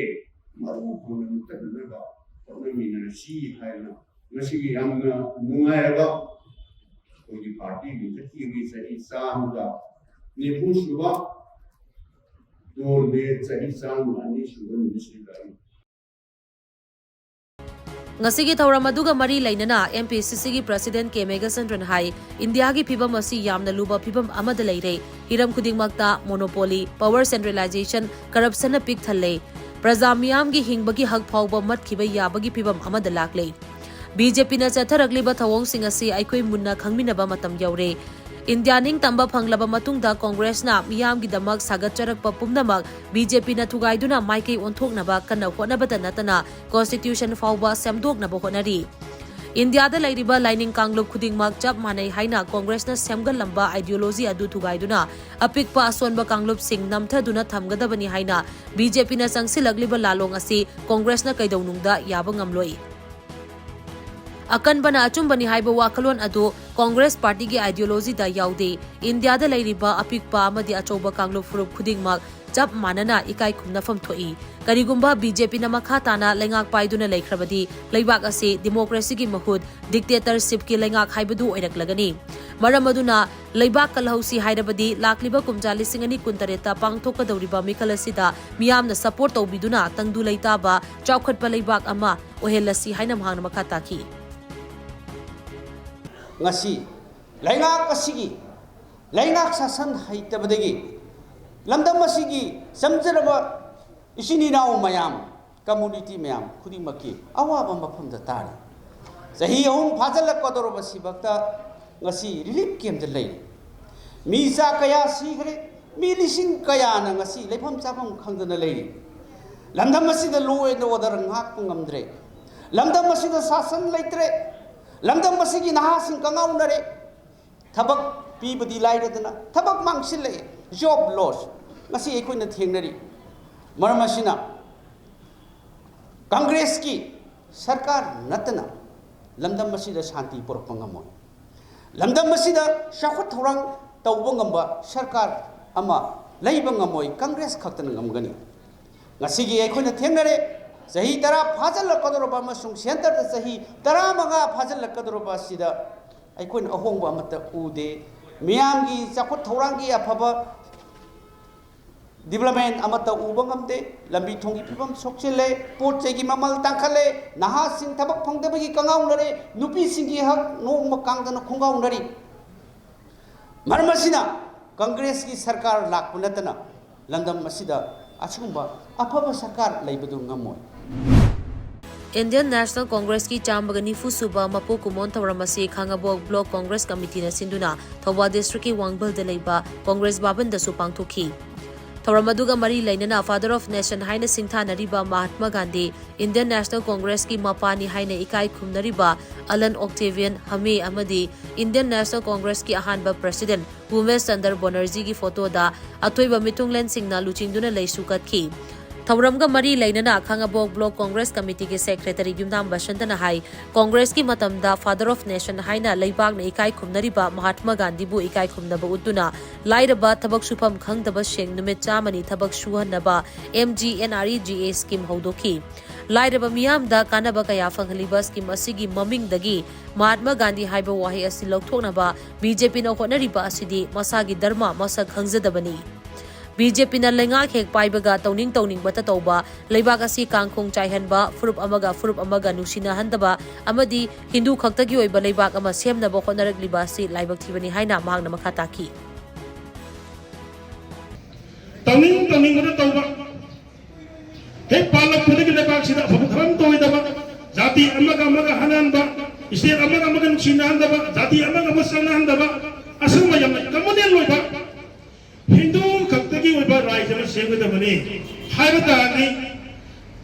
ꯃꯔꯨ ꯐꯪꯅ ꯃꯨꯊꯠꯅꯅꯕ ꯍꯣꯠꯅꯃꯤꯟꯅꯔꯁꯤ ꯍꯥꯏꯅ ꯉꯁꯤꯒꯤ ꯌꯥꯝꯅ ꯅꯨꯡꯉꯥꯏꯔꯕ ꯑꯩꯈꯣꯏꯒꯤ ꯄꯥꯔꯇꯤ ꯂꯤꯡꯈꯠꯈꯤꯕꯒꯤ ꯆꯍꯤ ꯆꯥꯝꯃꯒ ꯅꯤꯐꯨ ꯁꯨꯕ, ꯗꯣꯜ ꯗꯦ ꯆꯍꯤ ꯆꯥꯝꯃ ꯑꯅꯤ ꯁꯨꯕ ꯅꯨꯃꯤꯠꯁꯤꯗ ꯑꯩ ꯉꯁꯤꯒꯤ ꯊꯧꯔꯝ ꯑꯗꯨꯒ ꯃꯔꯤ ꯂꯩꯅꯅ ꯑꯦꯝ ꯄꯤ ꯁꯤ ꯁꯤꯒꯤ ꯄ꯭ꯔꯁꯤꯗꯦꯟꯠ ꯀꯦ ꯃꯦꯘꯆꯟꯗ꯭ꯔꯟ ꯍꯥꯏ, ꯏꯟꯗꯤꯌꯥꯒꯤ ꯐꯤꯕꯝ ꯑꯁꯤ ꯌꯥꯝꯅ ꯂꯨꯕ ꯐꯤꯕꯝ ꯑꯃꯗ ꯂꯩꯔꯦ꯫ ꯍꯤꯔꯝ ꯈꯨꯗꯤꯡꯃꯛꯇ ꯃꯣꯅꯣꯄꯣꯂꯤ, ꯄꯋꯔ ꯁꯦꯟꯇ꯭ꯔꯦꯂꯥꯏꯖꯦꯁꯟ, ꯀꯔꯞꯁꯟꯅ ꯄꯤꯛ ꯊꯜꯂꯦ꯫ ꯄ꯭ꯔꯖꯥ ꯃꯤꯌꯥꯝꯒꯤ ꯍꯤꯡꯕꯒꯤ ꯍꯛ ꯐꯥꯎꯕ ꯃꯠꯈꯤꯕ ꯌꯥꯕꯒꯤ ꯐꯤꯕꯝ ꯑꯃꯗ ꯂꯥꯛꯂꯦ꯫ ꯕꯤ ꯖꯦ ꯄꯤꯅ ꯆꯠꯊꯔꯛꯂꯤꯕ ꯊꯧꯑꯣꯡꯁꯤꯡ ꯑꯁꯤ ꯑꯩꯈꯣꯏ ꯃꯨꯟꯅ ꯈꯪꯃꯤꯟꯅꯕ ꯃꯇꯝ ꯌꯧꯔꯦ꯫ ꯏꯟꯗꯤꯌꯥ ꯅꯤꯡꯇꯝꯕ ꯐꯪꯂꯕ ꯃꯇꯨꯡꯗ ꯀꯣꯡꯒ꯭ꯔꯦꯁꯅ ꯃꯤꯌꯥꯝꯒꯤꯗꯃꯛ ꯁꯥꯒꯠꯆꯔꯛꯄ ꯄꯨꯝꯅꯃꯛ ꯕꯤ ꯖꯦ ꯄꯤꯅ ꯊꯨꯒꯥꯏꯗꯨꯅ ꯃꯥꯏꯀꯩ ꯑꯣꯟꯊꯣꯛꯅꯕ ꯀꯟꯅ ꯍꯣꯠꯅꯕꯇ ꯅꯠꯇꯅ ꯀꯣꯟꯁꯇꯤꯇ꯭ꯌꯨꯁꯟ ꯐꯥꯎꯕ ꯁꯦꯝꯗꯣꯛꯅꯕ ꯍꯣꯠꯅꯔꯤ꯫ ꯏꯟꯗꯤꯌꯥꯗ ꯂꯩꯔꯤꯕ ꯂꯥꯏꯅꯤꯡ ꯀꯥꯡꯂꯨꯞ ꯈꯨꯗꯤꯡꯃꯛ ꯆꯞ ꯃꯥꯟꯅꯩ ꯍꯥꯏꯅ ꯀꯣꯡꯒ꯭ꯔꯦꯁꯅ ꯁꯦꯝꯒꯠꯂꯝꯕ ideology ꯑꯗꯨ ꯊꯨꯒꯥꯏꯗꯨꯅ ꯑꯄꯤꯛꯄ ꯑꯁꯣꯟꯕ ꯀꯥꯡꯂꯨꯞꯁꯤꯡ ꯅꯝꯊꯗꯨꯅ ꯊꯝꯒꯗꯕꯅꯤ ꯍꯥꯏꯅ BJPꯅ ꯆꯪꯁꯤꯜꯂꯛꯂꯤꯕ ꯂꯥꯂꯣꯡ ꯑꯁꯤ ꯀꯣꯡꯒ꯭ꯔꯦꯁꯅ ꯀꯩꯗꯧꯅꯨꯡꯗ ꯌꯥꯕ ꯉꯝꯂꯣꯏ꯫ ꯑꯀꯟꯕꯅ ꯑꯆꯨꯝꯕꯅꯤ ꯍꯥꯏꯕ ꯋꯥꯈꯜꯂꯣꯟ ꯑꯗꯨ ꯀꯣꯡꯒ꯭ꯔꯦꯁ ꯄꯥꯔꯇꯤꯒꯤ ideologyꯗ ꯌꯥꯎꯗꯦ꯫ ꯏꯟꯗꯤꯌꯥꯗ ꯂꯩꯔꯤꯕ ꯑꯄꯤꯛꯄ ꯑꯃꯗꯤ ꯑꯆꯧꯕ ꯀꯥꯡꯂꯨꯞ ꯐꯨꯔꯨꯞ ꯈꯨꯗꯤꯡꯃꯛ ꯆꯞ ꯃꯥꯟꯅꯅ ꯏꯀꯥꯏ ꯈꯨꯝꯅꯐꯝ ꯊꯣꯛꯏ꯫ ꯀꯔꯤꯒꯨꯝꯕ BJPꯅ ꯃꯈꯥ ꯇꯥꯅ ꯂꯩꯉꯥꯛ ꯄꯥꯏꯗꯨꯅ ꯂꯩꯈ꯭ꯔꯕꯗꯤ ꯂꯩꯕꯥꯛ ꯑꯁꯤ democracyꯒꯤ ꯃꯍꯨꯠ dictatorshipꯀꯤ ꯂꯩꯉꯥꯛ ꯍꯥꯏꯕꯗꯨ ꯑꯣꯏꯔꯛꯂꯒꯅꯤ꯫ ꯃꯔꯝ ꯑꯗꯨꯅ ꯂꯩꯕꯥꯛ ꯀꯜꯍꯧꯁꯤ ꯍꯥꯏꯔꯕꯗꯤ ꯂꯥꯛꯂꯤꯕ ꯀꯨꯝꯖꯥ ꯂꯤꯁꯤꯡ ꯑꯅꯤ ꯀꯨꯟꯇꯔꯦꯠꯇ ꯄꯥꯡꯊꯣꯛꯀꯗꯧꯔꯤꯕ ꯃꯤꯈꯜ ꯑꯁꯤꯗ ꯃꯤꯌꯥꯝꯅ support ꯇꯧꯕꯤꯗꯨꯅ ꯇꯪꯗꯨ ꯂꯩꯇꯥꯕ ꯆꯥꯎꯈꯠꯄ ꯂꯩꯕꯥꯛ ꯑꯃ ꯑꯣꯏꯍꯜꯂꯁꯤ ꯍꯥꯏꯅ ꯃꯍꯥꯛꯅ ꯃꯈꯥ ꯇꯥꯈꯤ꯫ ꯉꯁꯤ ꯂꯩꯉꯥꯛ ꯑꯁꯤꯒꯤ, ꯂꯩꯉꯥꯛ ꯁꯥꯁꯟ ꯍꯩꯇꯕꯗꯒꯤ ꯂꯝꯗꯝ ꯑꯁꯤꯒꯤ ꯆꯝꯖꯔꯕ ꯏꯆꯤꯟ ꯏꯅꯥꯎ ꯃꯌꯥꯝ, community ꯃꯌꯥꯝ ꯈꯨꯗꯤꯡꯃꯛꯀꯤ ꯑꯋꯥꯕ ꯃꯐꯝꯗ ꯇꯥꯔꯤ꯫ ꯆꯍꯤ ꯑꯍꯨꯝ ꯐꯥꯖꯤꯜꯂꯛꯀꯗꯧꯔꯕꯁꯤꯐꯥꯎꯗ ꯉꯁꯤ relief campꯇ ꯂꯩꯔꯤ꯫ ꯃꯤ ꯆꯥ ꯀꯌꯥ ꯁꯤꯈ꯭ꯔꯦ, ꯃꯤ ꯂꯤꯁꯤꯡ ꯀꯌꯥꯅ ꯉꯁꯤ ꯂꯩꯐꯝ ꯆꯥꯐꯝ ꯈꯪꯗꯅ ꯂꯩꯔꯤ꯫ ꯂꯝꯗꯝ ꯑꯁꯤꯗ law and order ꯉꯥꯛꯄ ꯉꯝꯗ꯭ꯔꯦ꯫ ꯂꯝꯗꯝ ꯑꯁꯤꯗ ꯁꯥꯁꯟ ꯂꯩꯇ꯭ꯔꯦ꯫ ꯂꯝꯗꯝ ꯑꯁꯤꯒꯤ ꯅꯍꯥꯁꯤꯡ ꯀꯉꯥꯎꯅꯔꯦ꯫ ꯊꯕꯛ ꯄꯤꯕꯗꯤ ꯂꯥꯏꯔꯗꯅ ꯊꯕꯛ ꯃꯥꯡꯁꯤꯜꯂꯛꯑꯦ, job loss ꯉꯁꯤ ꯑꯩꯈꯣꯏꯅ ꯊꯦꯡꯅꯔꯤ꯫ ꯃꯔꯝ ꯑꯁꯤꯅ ꯀꯪꯒ꯭ꯔꯦꯁꯀꯤ ꯁꯔꯀꯥꯔ ꯅꯠꯇꯅ ꯂꯝꯗꯝ ꯑꯁꯤꯗ ꯁꯥꯟꯇꯤ ꯄꯨꯔꯛꯄ ꯉꯝꯃꯣꯏ꯫ ꯂꯝꯗꯝ ꯑꯁꯤꯗ ꯆꯥꯎꯈꯠ ꯊꯧꯔꯥꯡ ꯇꯧꯕ ꯉꯝꯕ ꯁꯔꯀꯥꯔ ꯑꯃ ꯂꯩꯕ ꯉꯝꯃꯣꯏ, ꯀꯪꯒ꯭ꯔꯦꯁ ꯈꯛꯇꯅ ꯉꯝꯒꯅꯤ꯫ ꯉꯁꯤꯒꯤ ꯑꯩꯈꯣꯏꯅ ꯊꯦꯡꯅꯔꯦ, ꯆꯍꯤ ꯇꯔꯥ ꯐꯥꯖꯤꯜꯂꯛꯀꯗꯧꯔꯕ ꯑꯃꯁꯨꯡ centreꯗ ꯆꯍꯤ ꯇꯔꯥꯃꯉꯥ ꯐꯥꯖꯤꯜꯂꯛꯀꯗꯧꯔꯕ ꯑꯁꯤꯗ ꯑꯩꯈꯣꯏꯅ ꯑꯍꯣꯡꯕ ꯑꯃꯠꯇ ꯎꯗꯦ꯫ ꯃꯤꯌꯥꯝꯒꯤ ꯆꯥꯎꯈꯠ ꯊꯧꯔꯥꯡꯒꯤ ꯑꯐꯕ development ꯑꯃꯠꯇ ꯎꯕ ꯉꯝꯗꯦ꯫ ꯂꯝꯕꯤ ꯊꯣꯡꯒꯤ ꯐꯤꯕꯝ ꯁꯣꯛꯆꯤꯜꯂꯦ, ꯄꯣꯠ ꯆꯩꯒꯤ ꯃꯃꯜ ꯇꯥꯡꯈꯠꯂꯦ, ꯅꯍꯥꯁꯤꯡ ꯊꯕꯛ ꯐꯪꯗꯕꯒꯤ ꯀꯉꯥꯎꯅꯔꯦ, ꯅꯨꯄꯤꯁꯤꯡꯒꯤ ꯍꯛ ꯅꯣꯡꯃ ꯀꯥꯡꯗꯅ ꯈꯣꯡꯒꯥꯎꯅꯔꯤ꯫ ꯃꯔꯝ ꯑꯁꯤꯅ ꯀꯪꯒ꯭ꯔꯦꯁꯀꯤ ꯁꯔꯀꯥꯔ ꯂꯥꯛꯄ ꯅꯠꯇꯅ ꯂꯝꯗꯝ ꯑꯁꯤꯗ ꯑꯁꯤꯒꯨꯝꯕ ꯑꯐꯕ ꯁꯔꯀꯥꯔ ꯂꯩꯕꯗꯨ ꯉꯝꯃꯣꯏ꯫ Indian National Congressꯀꯤ ꯆꯥꯝꯃꯒ ꯅꯤꯐꯨ ꯁꯨꯕ ꯃꯄꯣꯛ ꯀꯨꯝꯑꯣꯟ ꯊꯧꯔꯝ ꯑꯁꯤ ꯈꯥꯉꯕꯣꯛ Block Congress Committeeꯅ ꯁꯤꯟꯗꯨꯅ ꯊꯧꯕꯥꯜ Districtꯀꯤ ꯋꯥꯡꯕꯜꯗ ꯂꯩꯕ Congress ꯚꯕꯟꯗꯁꯨ ꯄꯥꯡꯊꯣꯛꯈꯤ꯫ ꯊꯧꯔꯝ ꯑꯗꯨꯒ ꯃꯔꯤ ꯂꯩꯅꯅ Father of Nation ꯍꯥꯏꯅ ꯁꯤꯡꯊꯥꯅꯔꯤꯕ ꯃꯍꯥꯠꯃ ꯒꯥꯟꯙꯤ, Indian National Congressꯀꯤ ꯃꯄꯥꯅꯤ ꯍꯥꯏꯅ ꯏꯀꯥꯏ ꯈꯨꯝꯅꯔꯤꯕ ꯑꯂꯟ ꯑꯣꯛꯇꯦꯚꯤꯌꯟ ꯍꯃꯦ ꯑꯃꯗꯤ Indian National Congressꯀꯤ ꯑꯍꯥꯟꯕ President ꯎꯃꯦꯁ ꯆꯟꯗ꯭ꯔ ꯕꯣꯅꯔꯖꯤꯒꯤ ꯐꯣꯇꯣꯗ ꯑꯊꯣꯏꯕ ꯃꯤꯊꯨꯡꯂꯦꯟꯁꯤꯡꯅ ꯂꯨꯆꯤꯡꯗꯨꯅ ꯂꯩꯁꯨ ꯀꯠꯈꯤ꯫ ꯊꯧꯔꯝꯒ ꯃꯔꯤ ꯂꯩꯅꯅ ꯈꯥꯉꯕꯣꯛ Block Congress Committeeꯒꯤ Secretary ꯌꯨꯝꯅꯥꯝ ꯕꯁꯟꯇꯅ ꯍꯥꯏ, ꯀꯣꯡꯒ꯭ꯔꯦꯁꯀꯤ ꯃꯇꯝꯗ Father of Nation ꯍꯥꯏꯅ ꯂꯩꯕꯥꯛꯅ ꯏꯀꯥꯏ ꯈꯨꯝꯅꯔꯤꯕ ꯃꯍꯥꯠꯃ ꯒꯥꯟꯙꯤꯕꯨ ꯏꯀꯥꯏ ꯈꯨꯝꯅꯕ ꯎꯠꯇꯨꯅ ꯂꯥꯏꯔꯕ, ꯊꯕꯛ ꯁꯨꯐꯝ ꯈꯪꯗꯕꯁꯤꯡ ꯅꯨꯃꯤꯠ ꯆꯥꯝꯃꯅꯤ ꯊꯕꯛ ꯁꯨꯍꯟꯅꯕ M G N R E G A scheme ꯍꯧꯗꯣꯛꯈꯤ꯫ ꯂꯥꯏꯔꯕ ꯃꯤꯌꯥꯝꯗ ꯀꯥꯟꯅꯕ ꯀꯌꯥ ꯐꯪꯍꯜꯂꯤꯕ scheme ꯑꯁꯤꯒꯤ ꯃꯃꯤꯡꯗꯒꯤ ꯃꯍꯥꯠꯃ ꯒꯥꯟꯙꯤ ꯍꯥꯏꯕ ꯋꯥꯍꯩ ꯑꯁꯤ ꯂꯧꯊꯣꯛꯅꯕ BJPꯅ ꯍꯣꯠꯅꯔꯤꯕ ꯑꯁꯤꯗꯤ ꯃꯁꯥꯒꯤ ꯙꯔꯃ ꯃꯁꯛ ꯈꯪꯖꯗꯕꯅꯤ꯫ BJPꯅ ꯂꯩꯉꯥꯛ ꯍꯦꯛ ꯄꯥꯏꯕꯒ ꯇꯧꯅꯤꯡ ꯇꯧꯅꯤꯡꯕꯇ ꯇꯧꯕ, ꯂꯩꯕꯥꯛ ꯑꯁꯤ ꯀꯥꯡꯈꯣꯡ ꯆꯥꯏꯍꯟꯕ, ꯐꯨꯔꯨꯞ ꯑꯃꯒ ꯐꯨꯔꯨꯞ ꯑꯃꯒ ꯅꯨꯡꯁꯤꯅꯍꯟꯗꯕ ꯑꯃꯗꯤ ꯍꯤꯟꯗꯨ ꯈꯛꯇꯒꯤ ꯑꯣꯏꯕ ꯂꯩꯕꯥꯛ ꯑꯃ ꯁꯦꯝꯅꯕ ꯍꯣꯠꯅꯔꯛꯂꯤꯕ ꯑꯁꯤ ꯂꯥꯏꯕꯛ ꯊꯤꯕꯅꯤ ꯍꯥꯏꯅ ꯃꯍꯥꯛꯅ ꯃꯈꯥ ꯇꯥꯈꯤ꯫ ꯇꯧꯅꯤꯡ ꯇꯧꯅꯤꯡꯕꯗ ꯇꯧꯕ, ꯍꯦꯛ ꯄꯥꯜꯂꯛꯄꯗꯒꯤ ꯂꯩꯕꯥꯛꯁꯤꯗ ꯑꯐꯕ ꯊꯕꯛ ꯑꯃ ꯇꯧꯔꯣꯏꯗꯕ, ꯖꯥꯇꯤ ꯑꯃꯒ ꯑꯃꯒ ꯍꯟꯍꯟꯕ, state ꯑꯃꯒ ꯑꯃꯒ ꯅꯨꯡꯁꯤꯅꯍꯟꯗꯕ, ꯖꯥꯇꯤ ꯑꯃꯒ ꯑꯃꯒ ꯆꯪꯅꯍꯟꯗꯕ, ꯑꯁꯨꯝꯕ ꯌꯥꯝꯅ communal ꯑꯣꯏꯕ ꯍꯤꯟꯗꯨ ꯈꯛꯇꯒꯤ ꯑꯣꯏꯕ ꯔꯥꯖ꯭ꯌ ꯑꯃ ꯁꯦꯝꯒꯗꯕꯅꯤ ꯍꯥꯏꯕ ꯇꯥꯔꯗꯤ,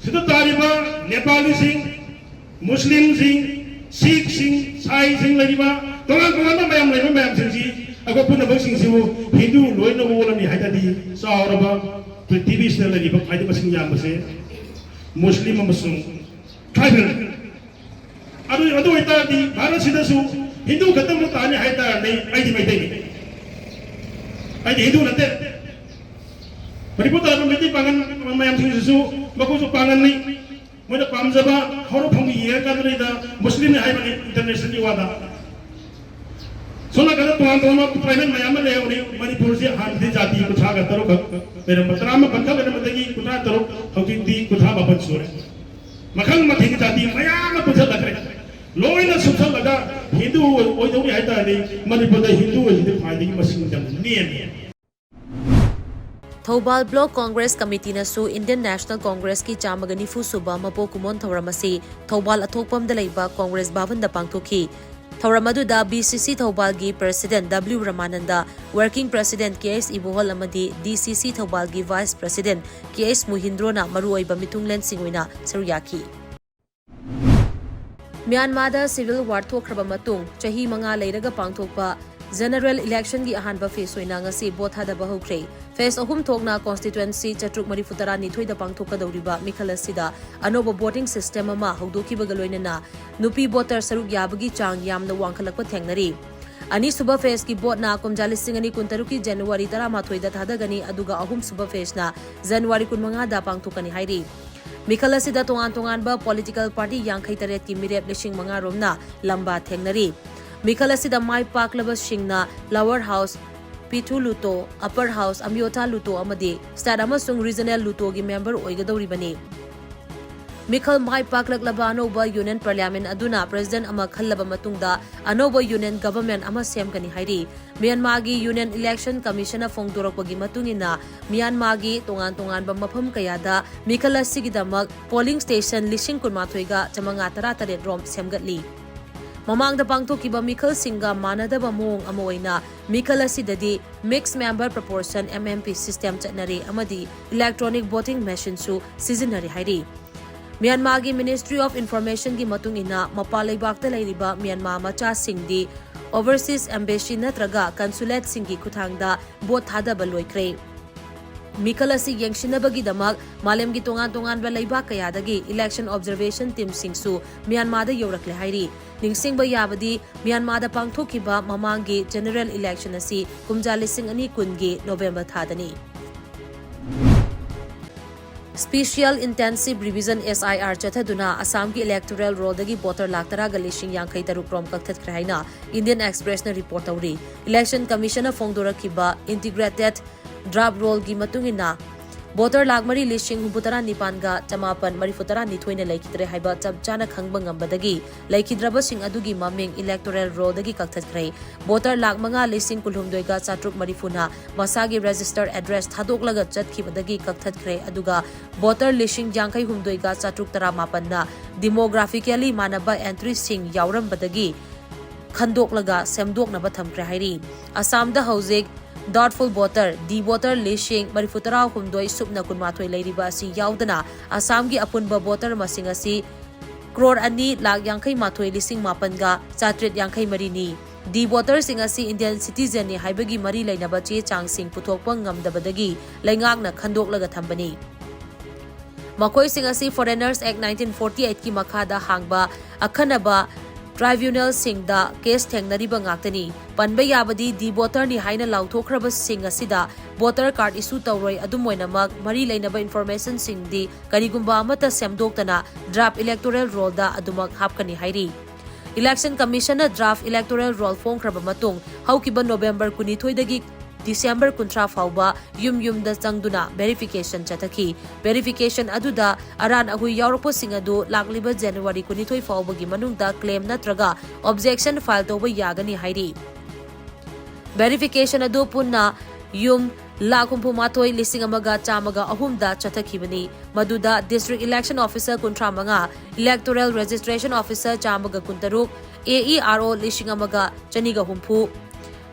ꯁꯤꯗ ꯇꯥꯔꯤꯕ ꯅꯦꯄꯥꯂꯤꯁꯤꯡ, ꯃꯨꯁꯂꯤꯝꯁꯤꯡ, ꯁꯤꯈꯁꯤꯡ, ꯁꯥꯏꯁꯤꯡ ꯂꯩꯔꯤꯕ ꯇꯣꯉꯥꯟ ꯇꯣꯉꯥꯟꯕ ꯃꯌꯥꯝ ꯂꯩꯕ ꯃꯌꯥꯝꯁꯤꯡꯁꯤ, ꯑꯩꯈꯣꯏ ꯄꯨꯝꯅꯃꯛꯁꯤꯡꯁꯤꯕꯨ ꯍꯤꯟꯗꯨ ꯂꯣꯏꯅ ꯑꯣꯜꯂꯅꯤ ꯍꯥꯏ ꯇꯥꯔꯗꯤ, ꯆꯥꯎꯔꯕ ꯄ꯭ꯔꯤꯊꯤꯕꯤꯁꯤꯗ ꯂꯩꯔꯤꯕ ꯈ꯭ꯋꯥꯏꯗꯒꯤ ꯃꯁꯤꯡ ꯌꯥꯝꯕꯁꯦ ꯃꯨꯁꯂꯤꯝ ꯑꯃꯁꯨꯡ tribal꯫ ꯑꯗꯨ, ꯑꯗꯨ ꯑꯣꯏꯇꯥꯔꯗꯤ ꯚꯥꯔꯠꯁꯤꯗꯁꯨ ꯍꯤꯟꯗꯨ ꯈꯛꯇꯃꯛ ꯇꯥꯅꯤ ꯍꯥꯏ ꯇꯥꯔꯗꯤ, ꯑꯩꯗꯤ ꯃꯩꯇꯩꯅꯤ, ꯑꯩꯗꯤ ꯍꯤꯟꯗꯨ ꯅꯠꯇꯦ꯫ ꯃꯅꯤꯄꯨꯔꯗ ꯂꯩꯕ ꯃꯩꯇꯩ ꯄꯥꯡꯒꯜ ꯃꯌꯥꯝꯁꯤꯡꯁꯤꯁꯨ ꯃꯈꯣꯏꯁꯨ ꯄꯥꯡꯒꯜꯅꯤ꯫ ꯃꯣꯏꯅ ꯄꯥꯝꯖꯕ ꯍꯧꯔꯛꯐꯝꯒꯤ ꯌꯦꯡꯉꯀꯥꯟꯗꯅꯤꯗ ꯃꯨꯁꯂꯤꯝꯅꯤ ꯍꯥꯏꯕꯅꯤ internationalꯒꯤ ꯋꯥꯗ꯫ ꯁꯣꯝ ꯅꯥꯀꯟꯗ ꯇꯣꯉꯥꯟ ꯇꯣꯉꯥꯟꯕ tribal ꯃꯌꯥꯝ ꯑꯃ ꯂꯩꯍꯧꯔꯤ꯫ ꯃꯅꯤꯄꯨꯔꯁꯤ ꯍꯥꯟꯅꯗꯤ ꯖꯥꯇꯤ ꯀꯨꯟꯊ꯭ꯔꯥꯒ ꯇꯔꯨꯛ ꯈꯛ ꯂꯩꯔꯝꯕ, ꯇꯔꯥꯃꯥꯄꯜ ꯈꯛ ꯂꯩꯔꯝꯕꯗꯒꯤ ꯀꯨꯟꯊ꯭ꯔꯥ ꯇꯔꯨꯛ, ꯍꯧꯖꯤꯛꯇꯤ ꯀꯨꯟꯊ꯭ꯔꯥ ꯃꯥꯄꯜ ꯁꯨꯔꯦ꯫ ꯃꯈꯜ ꯃꯊꯦꯜꯒꯤ ꯖꯥꯇꯤ ꯃꯌꯥꯝ ꯑꯃ ꯄꯨꯟꯁꯤꯜꯂꯛꯈ꯭ꯔꯦ꯫ ꯂꯣꯏꯅ ꯁꯨꯞꯁꯜꯂꯒ ꯍꯤꯟꯗꯨ ꯑꯣꯏ-, ꯑꯣꯏꯗꯧꯅꯤ ꯍꯥꯏ ꯇꯥꯔꯗꯤ, ꯃꯅꯤꯄꯨꯔꯗ ꯍꯤꯟꯗꯨ ꯑꯣꯏꯁꯤꯗꯤ ꯈ꯭ꯋꯥꯏꯗꯒꯤ ꯃꯁꯤꯡ ꯌꯥꯝꯅ ꯅꯦꯝꯃꯤ꯫ Thoubal Block Congress Committeeꯅꯁꯨ Indian National Congressꯀꯤ ꯆꯥꯝꯃꯒ ꯅꯤꯐꯨ ꯁꯨꯕ ꯃꯄꯣꯛ ꯀꯨꯝꯑꯣꯟ ꯊꯧꯔꯝ ꯑꯁꯤ ꯊꯧꯕꯥꯜ ꯑꯊꯣꯛꯄꯝꯗ ꯂꯩꯕ ꯀꯣꯡꯒ꯭ꯔꯦꯁ ꯚꯕꯟꯗ ꯄꯥꯡꯊꯣꯛꯈꯤ꯫ ꯊꯧꯔꯝ ꯑꯗꯨꯗ B C C ꯊꯧꯕꯥꯜꯒꯤ President W Ramananda, Working President K S Ibohol ꯑꯃꯗꯤ D C C ꯊꯧꯕꯥꯜꯒꯤ Vice President K S Muhindrona ꯃꯔꯨꯑꯣꯏꯕ ꯃꯤꯊꯨꯡꯂꯦꯟꯁꯤꯡ ꯑꯣꯏꯅ ꯁꯔꯨꯛ ꯌꯥꯈꯤ꯫ ꯃ꯭ꯌꯥꯟꯃꯥꯔꯗ civil war ꯊꯣꯛꯈ꯭ꯔꯕ ꯃꯇꯨꯡ ꯆꯍꯤ ꯃꯉꯥ ꯂꯩꯔꯒ ꯄꯥꯡꯊꯣꯛꯄ general election ꯒꯤ ꯑꯍꯥꯟꯕ phase ꯑꯣꯏꯅ ꯉꯁꯤ vote ꯊꯥꯗꯕ ꯍꯧꯈ꯭ꯔꯦ꯫ Phase ꯑꯍꯨꯝ ꯊꯣꯛꯅ constituency ꯆꯥꯇ꯭ꯔꯨꯛ ꯃꯔꯤꯐꯨ ꯇꯔꯥꯅꯤꯊꯣꯏꯗ ꯄꯥꯡꯊꯣꯛꯀꯗꯧꯔꯤꯕ ꯃꯤꯈꯜ ꯑꯁꯤꯗ ꯑꯅꯧꯕ voting system ꯑꯃ ꯍꯧꯗꯣꯛꯈꯤꯕꯒ ꯂꯣꯏꯅꯅ ꯅꯨꯄꯤ voter ꯁꯔꯨꯛ ꯌꯥꯕꯒꯤ ꯆꯥꯡ ꯌꯥꯝꯅ ꯋꯥꯡꯈꯠꯂꯛꯄ ꯊꯦꯡꯅꯔꯤ꯫ ꯑꯅꯤꯁꯨꯕ phase ꯀꯤ vote ꯅ ꯀꯨꯝꯖꯥ ꯂꯤꯁꯤꯡ ꯑꯅꯤ ꯀꯨꯟꯇꯔꯨꯛꯀꯤ January ꯇꯔꯥꯃꯥꯊꯣꯏꯗ ꯊꯥꯗꯒꯅꯤ, ꯑꯗꯨꯒ ꯑꯍꯨꯝꯁꯨꯕ phase ꯅ January ꯀꯨꯟꯃꯉꯥꯗ ꯄꯥꯡꯊꯣꯛꯀꯅꯤ ꯍꯥꯏꯔꯤ꯫ ꯃꯤꯈꯜ ꯑꯁꯤꯗ ꯇꯣꯉꯥꯟ ꯇꯣꯉꯥꯟꯕ political party ꯌꯥꯡꯈꯩ ꯇꯔꯦꯠꯀꯤ ꯃꯤꯔꯦꯞ ꯂꯤꯁꯤꯡ ꯃꯉꯥ ꯔꯣꯝꯅ ꯂꯝꯕꯥ ꯊꯦꯡꯅꯔꯤ꯫ ꯃꯤꯈꯜ ꯑꯁꯤꯗ ꯃꯥꯏ ꯄꯥꯛꯂꯕꯁꯤꯡꯅ Lower House, Phetulutto, Upper House, Amyotha Lutto ꯑꯃꯗꯤ state ꯑꯃꯁꯨꯡ regional Lutto ꯒꯤ member ꯑꯣꯏꯒꯗꯧꯔꯤꯕꯅꯤ꯫ ꯃꯤꯈꯜ ꯃꯥꯏ ꯄꯥꯛꯂꯛꯂꯕ ꯑꯅꯧꯕ Union Parliament ꯑꯗꯨꯅ President ꯑꯃ ꯈꯜꯂꯕ ꯃꯇꯨꯡꯗ ꯑꯅꯧꯕ Union Government ꯑꯃ ꯁꯦꯝꯒꯅꯤ ꯍꯥꯏꯔꯤ꯫ ꯃ꯭ꯌꯥꯟꯃꯥꯔꯒꯤ Union Election Commission ꯅ ꯐꯣꯡꯗꯣꯔꯛꯄꯒꯤ ꯃꯇꯨꯡ ꯏꯟꯅ, ꯃ꯭ꯌꯥꯟꯃꯥꯔꯒꯤ ꯇꯣꯉꯥꯟ ꯇꯣꯉꯥꯟꯕ ꯃꯐꯝ ꯀꯌꯥꯗ ꯃꯤꯈꯜ ꯑꯁꯤꯒꯤꯗꯃꯛ polling station ꯂꯤꯁꯤꯡ ꯀꯨꯟꯃꯥꯊꯣꯏꯒ ꯆꯥꯃꯉꯥ ꯇꯔꯥꯇꯔꯦꯠ ꯔꯣꯝ ꯁꯦꯝꯒꯠꯂꯤ꯫ ꯃꯃꯥꯡꯗ ꯄꯥꯡꯊꯣꯛꯈꯤꯕ ꯃꯤꯈꯜꯁꯤꯡꯒ ꯃꯥꯟꯅꯗꯕ ꯃꯑꯣꯡ ꯑꯃ ꯑꯣꯏꯅ, ꯃꯤꯈꯜ ꯑꯁꯤꯗꯗꯤ mixed member proportion, M M P system ꯆꯠꯅꯔꯤ ꯑꯃꯗꯤ electronic voting machine ꯁꯨ ꯁꯤꯖꯤꯟꯅꯔꯤ ꯍꯥꯏꯔꯤ꯫ ꯃ꯭ꯌꯥꯟꯃꯥꯔꯒꯤ Ministry of Information ꯒꯤ ꯃꯇꯨꯡ ꯏꯟꯅ, ꯃꯄꯥꯟ ꯂꯩꯕꯥꯛꯇ ꯂꯩꯔꯤꯕ ꯃ꯭ꯌꯥꯟꯃꯥꯔ ꯃꯆꯥꯁꯤꯡꯗꯤ overseas embassy ꯅꯠꯇ꯭ꯔꯒ consulate ꯁꯤꯡꯒꯤ ꯈꯨꯠꯊꯥꯡꯗ vote ꯊꯥꯗꯕ ꯂꯣꯏꯈ꯭ꯔꯦ꯫ ꯃꯤꯈꯜ ꯑꯁꯤ ꯌꯦꯡꯁꯤꯟꯅꯕꯒꯤꯗꯃꯛ ꯃꯥꯂꯦꯝꯒꯤ ꯇꯣꯉꯥꯟ ꯇꯣꯉꯥꯟꯕ ꯂꯩꯕꯥꯛ ꯀꯌꯥꯗꯒꯤ election observation team ꯁꯤꯡꯁꯨ ꯃ꯭ꯌꯥꯟꯃꯥꯔꯗ ꯌꯧꯔꯛꯂꯦ ꯍꯥꯏꯔꯤ꯫ ꯅꯤꯡꯁꯤꯡꯕ ꯌꯥꯕꯗꯤ, ꯃ꯭ꯌꯥꯟꯃꯥꯔꯗ ꯄꯥꯡꯊꯣꯛꯈꯤꯕ ꯃꯃꯥꯡꯒꯤ general election ꯑꯁꯤ ꯀꯨꯝꯖꯥ ꯂꯤꯁꯤꯡ ꯑꯅꯤ ꯀꯨꯟꯒꯤ November ꯊꯥꯗꯅꯤ꯫ Special Intensive Revision, S I R, ꯆꯠꯊꯗꯨꯅ ꯑꯁꯥꯝꯒꯤ electoral roll ꯗꯒꯤ voter ꯂꯥꯈ ꯇꯔꯥꯒ ꯂꯤꯁꯤꯡ ꯌꯥꯡꯈꯩ ꯇꯔꯨꯛ ꯔꯣꯝ ꯀꯛꯊꯠꯈ꯭ꯔꯦ ꯍꯥꯏꯅ Indian Express ꯅ report ꯇꯧꯔꯤ꯫ Election Commission ꯅ ꯐꯣꯡꯗꯣꯔꯛꯈꯤꯕ Integrated Draft Roll ꯒꯤ ꯃꯇꯨꯡ ꯏꯟꯅ, voter ꯂꯥꯈ ꯃꯔꯤ ꯂꯤꯁꯤꯡ ꯍꯨꯝꯐꯨ ꯇꯔꯥ ꯅꯤꯄꯥꯟꯒ ꯆꯃꯥꯄꯟ ꯃꯔꯤꯐꯨ ꯇꯔꯥꯅꯤꯊꯣꯏꯅ ꯂꯩꯈꯤꯗ꯭ꯔꯦ ꯍꯥꯏꯕ ꯆꯞ ꯆꯥꯅ ꯈꯪꯕ ꯉꯝꯕꯗꯒꯤ, ꯂꯩꯈꯤꯗ꯭ꯔꯕꯁꯤꯡ ꯑꯗꯨꯒꯤ ꯃꯃꯤꯡ electoral roll ꯗꯒꯤ ꯀꯛꯊꯠꯈ꯭ꯔꯦ꯫ Voter ꯂꯥꯈ ꯃꯉꯥ ꯂꯤꯁꯤꯡ ꯀꯨꯟꯍꯨꯝꯗꯣꯏꯒ ꯆꯥꯇ꯭ꯔꯨꯛ ꯃꯔꯤꯐꯨꯅ ꯃꯁꯥꯒꯤ register address ꯊꯥꯗꯣꯛꯂꯒ ꯆꯠꯈꯤꯕꯗꯒꯤ ꯀꯛꯊꯠꯈ꯭ꯔꯦ, ꯑꯗꯨꯒ voter ꯂꯤꯁꯤꯡ ꯌꯥꯡꯈꯩ ꯍꯨꯝꯗꯣꯏꯒ ꯆꯥꯇ꯭ꯔꯨꯛ ꯇꯔꯥꯃꯥꯄꯟꯅ demographically ꯃꯥꯟꯅꯕ entry ꯁꯤꯡ ꯌꯥꯎꯔꯝꯕꯗꯒꯤ ꯈꯟꯗꯣꯛꯂꯒ ꯁꯦꯝꯗꯣꯛꯅꯕ ꯊꯝꯈ꯭ꯔꯦ ꯍꯥꯏꯔꯤ꯫ ꯑꯁꯥꯝꯗ ꯍꯧꯖꯤꯛ doubtful voter, de-voter ꯂꯤꯁꯤꯡ ꯃꯔꯤꯐꯨ ꯇꯔꯥ ꯍꯨꯝꯗꯣꯏ ꯁꯨꯞꯅ ꯀꯨꯟꯃꯥꯊꯣꯏ ꯂꯩꯔꯤꯕ ꯑꯁꯤ ꯌꯥꯎꯗꯅ ꯑꯁꯥꯝꯒꯤ ꯑꯄꯨꯟꯕ voter ꯃꯁꯤꯡ ꯑꯁꯤ ꯀ꯭ꯔꯣꯔ ꯑꯅꯤ ꯂꯥꯈ ꯌꯥꯡꯈꯩ ꯃꯥꯊꯣꯏ ꯂꯤꯁꯤꯡ ꯃꯥꯄꯟꯒ ꯆꯥꯇ꯭ꯔꯦꯠ ꯌꯥꯡꯈꯩ ꯃꯔꯤꯅꯤ꯫ De-voterꯁꯤꯡ ꯑꯁꯤ Indian citizenꯅꯤ ꯍꯥꯏꯕꯒꯤ ꯃꯔꯤ ꯂꯩꯅꯕ ꯆꯦ ꯆꯥꯡꯁꯤꯡ ꯄꯨꯊꯣꯛꯄ ꯉꯝꯗꯕꯗꯒꯤ ꯂꯩꯉꯥꯛꯅ ꯈꯟꯗꯣꯛꯂꯒ ꯊꯝꯕꯅꯤ꯫ ꯃꯈꯣꯏꯁꯤꯡ ꯑꯁꯤ Foreigners Act nineteen forty eightꯀꯤ ꯃꯈꯥꯗ ꯍꯥꯡꯕ ꯑꯈꯟꯅꯕ tribunalꯁꯤꯡꯗ case ꯊꯦꯡꯅꯔꯤꯕ ꯉꯥꯛꯇꯅꯤ꯫ ꯄꯟꯕ ꯌꯥꯕꯗꯤ, de-voterꯅꯤ ꯍꯥꯏꯅ ꯂꯥꯎꯊꯣꯛꯈ꯭ꯔꯕꯁꯤꯡ ꯑꯁꯤꯗ voter card issue ꯇꯧꯔꯣꯏ꯫ ꯑꯗꯨꯝ ꯑꯣꯏꯅꯃꯛ, ꯃꯔꯤ ꯂꯩꯅꯕ informationꯁꯤꯡꯗꯤ ꯀꯔꯤꯒꯨꯝꯕ ꯑꯃꯠꯇ ꯁꯦꯝꯗꯣꯛꯇꯅ draft electoral rollꯗ ꯑꯗꯨꯃꯛ ꯍꯥꯞꯀꯅꯤ ꯍꯥꯏꯔꯤ꯫ Election Commissionꯅ draft electoral roll ꯐꯣꯡꯈ꯭ꯔꯕ ꯃꯇꯨꯡ, ꯍꯧꯈꯤꯕ November ꯀꯨꯟꯅꯤꯊꯣꯏꯗꯒꯤ December ꯀꯨꯟꯊ꯭ꯔꯥ ꯐꯥꯎꯕ ꯌꯨꯝ ꯌꯨꯝꯗ ꯆꯪꯗꯨꯅ verification ꯆꯠꯊꯈꯤ꯫ Verification ꯑꯗꯨꯗ ꯑꯔꯥꯟ ꯑꯍꯨꯏ ꯌꯥꯎꯔꯛꯄꯁꯤꯡ ꯑꯗꯨ ꯂꯥꯛꯂꯤꯕ January ꯀꯨꯟꯅꯤꯊꯣꯏ ꯐꯥꯎꯕꯒꯤ ꯃꯅꯨꯡꯗ claim ꯅꯠꯇ꯭ꯔꯒ objection file ꯇꯧꯕ ꯌꯥꯒꯅꯤ ꯍꯥꯏꯔꯤ꯫ Verification ꯑꯗꯨ ꯄꯨꯟꯅ ꯌꯨꯝ ꯂꯥꯈ ꯍꯨꯝꯐꯨ ꯃꯥꯊꯣꯏ ꯂꯤꯁꯤꯡ ꯑꯃꯒ ꯆꯥꯝꯃꯒ ꯑꯍꯨꯝꯗ ꯆꯠꯊꯈꯤꯕꯅꯤ꯫ ꯃꯗꯨꯗ District Election Officer ꯀꯨꯟꯊ꯭ꯔꯥ ꯃꯉꯥ, Electoral Registration Officer ꯆꯥꯝꯃꯒ ꯀꯨꯟꯇꯔꯨꯛ, A E R O ꯂꯤꯁꯤꯡ ꯑꯃꯒ ꯆꯅꯤꯒ ꯍꯨꯝꯐꯨ,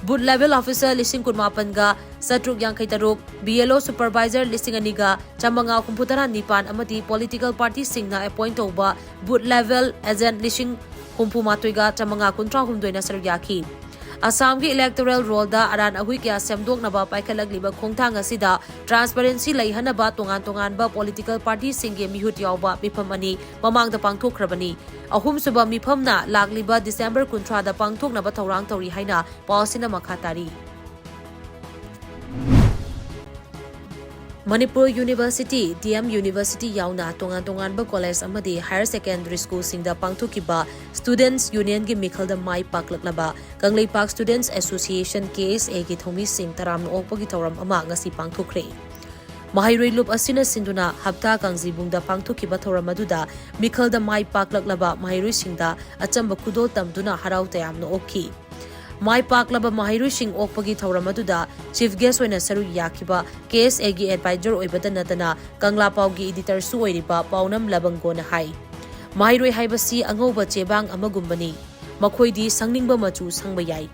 Booth Level Officer ꯂꯤꯁꯤꯡ ꯀꯨꯟꯃꯥꯄꯟꯒ ꯆꯥꯇ꯭ꯔꯨꯛ ꯌꯥꯡꯈꯩ ꯇꯔꯨꯛ, B L O Supervisor ꯂꯤꯁꯤꯡ ꯑꯅꯤꯒ ꯆꯥꯃꯉꯥ ꯍꯨꯝꯐꯨ ꯇꯔꯥ ꯅꯤꯄꯥꯟ ꯑꯃꯗꯤ political partyꯁꯤꯡꯅ appoint ꯇꯧꯕ Booth Level Agent ꯂꯤꯁꯤꯡ ꯍꯨꯝꯐꯨ ꯃꯥꯊꯣꯏꯒ ꯆꯥꯃꯉꯥ ꯀꯨꯟꯊ꯭ꯔꯥ ꯍꯨꯝꯗꯣꯏꯅ ꯁꯔꯨꯛ ꯌꯥꯈꯤ꯫ ꯑꯁꯥꯝꯒꯤ electoral rollꯗ ꯑꯔꯥꯟ ꯑꯍꯨꯏ ꯀꯌꯥ ꯁꯦꯝꯗꯣꯛꯅꯕ ꯄꯥꯏꯈꯠꯂꯛꯂꯤꯕ ꯈꯣꯡꯊꯥꯡ ꯑꯁꯤꯗ transparency ꯂꯩꯍꯟꯅꯕ ꯇꯣꯉꯥꯟ ꯇꯣꯉꯥꯟꯕ political partyꯁꯤꯡꯒꯤ ꯃꯤꯍꯨꯠ ꯌꯥꯎꯕ ꯃꯤꯐꯝ ꯑꯅꯤ ꯃꯃꯥꯡꯗ ꯄꯥꯡꯊꯣꯛꯈ꯭ꯔꯕꯅꯤ꯫ ꯑꯍꯨꯝꯁꯨꯕ ꯃꯤꯐꯝꯅ ꯂꯥꯛꯂꯤꯕ December ꯀꯨꯟꯊ꯭ꯔꯥꯗ ꯄꯥꯡꯊꯣꯛꯅꯕ ꯊꯧꯔꯥꯡ ꯇꯧꯔꯤ ꯍꯥꯏꯅ ꯄꯥꯎ ꯑꯁꯤꯅ ꯃꯈꯥ ꯇꯥꯔꯤ꯫ Manipur University, D M University ꯌꯥꯎꯅ ꯇꯣꯉꯥꯟ ꯇꯣꯉꯥꯟꯕ college ꯑꯃꯗꯤ higher secondary schoolꯁꯤꯡꯗ ꯄꯥꯡꯊꯣꯛꯈꯤꯕ Students Unionꯒꯤ ꯃꯤꯈꯜꯗ ꯃꯥꯏ ꯄꯥꯛꯂꯛꯂꯕ Kangleipak Students Association, K S Aꯒꯤ ꯊꯧꯃꯤꯁꯤꯡ ꯇꯔꯥꯝꯅ ꯑꯣꯛꯄꯒꯤ ꯊꯧꯔꯝ ꯑꯃ ꯉꯁꯤ ꯄꯥꯡꯊꯣꯛꯈ꯭ꯔꯦ꯫ ꯃꯍꯩꯔꯣꯏ ꯂꯨꯞ ꯑꯁꯤꯅ ꯁꯤꯟꯗꯨꯅ ꯍꯞꯇꯥ ꯀꯥꯡꯖꯤꯕꯨꯡꯗ ꯄꯥꯡꯊꯣꯛꯈꯤꯕ ꯊꯧꯔꯝ ꯑꯗꯨꯗ ꯃꯤꯈꯜꯗ ꯃꯥꯏ ꯄꯥꯛꯂꯛꯂꯕ ꯃꯍꯩꯔꯣꯏꯁꯤꯡꯗ ꯑꯆꯝꯕ ꯈꯨꯗꯣꯜ ꯇꯝꯗꯨꯅ ꯍꯔꯥꯎ ꯇꯌꯥꯝꯅ ꯑꯣꯛꯈꯤ꯫ ꯃꯥꯏ ꯄꯥꯛꯂꯕ ꯃꯍꯩꯔꯣꯏꯁꯤꯡ ꯑꯣꯛꯄꯒꯤ ꯊꯧꯔꯝ ꯑꯗꯨꯗ chief guest ꯑꯣꯏꯅ ꯁꯔꯨꯛ ꯌꯥꯈꯤꯕ K S Aꯒꯤ advisor ꯑꯣꯏꯕꯇ ꯅꯠꯇꯅ ꯀꯪꯂꯥ ꯄꯥꯎꯒꯤ editorꯁꯨ ꯑꯣꯏꯔꯤꯕ ꯄꯥꯎꯅꯝ ꯂꯕꯪꯒꯣꯅ ꯍꯥꯏ, ꯃꯍꯩꯔꯣꯏ ꯍꯥꯏꯕꯁꯤ ꯑꯉꯧꯕ ꯆꯦꯕꯥꯡ ꯑꯃꯒꯨꯝꯕꯅꯤ꯫ ꯃꯈꯣꯏꯗꯤ ꯁꯪꯅꯤꯡꯕ ꯃꯆꯨ ꯁꯪꯕ ꯌꯥꯏ꯫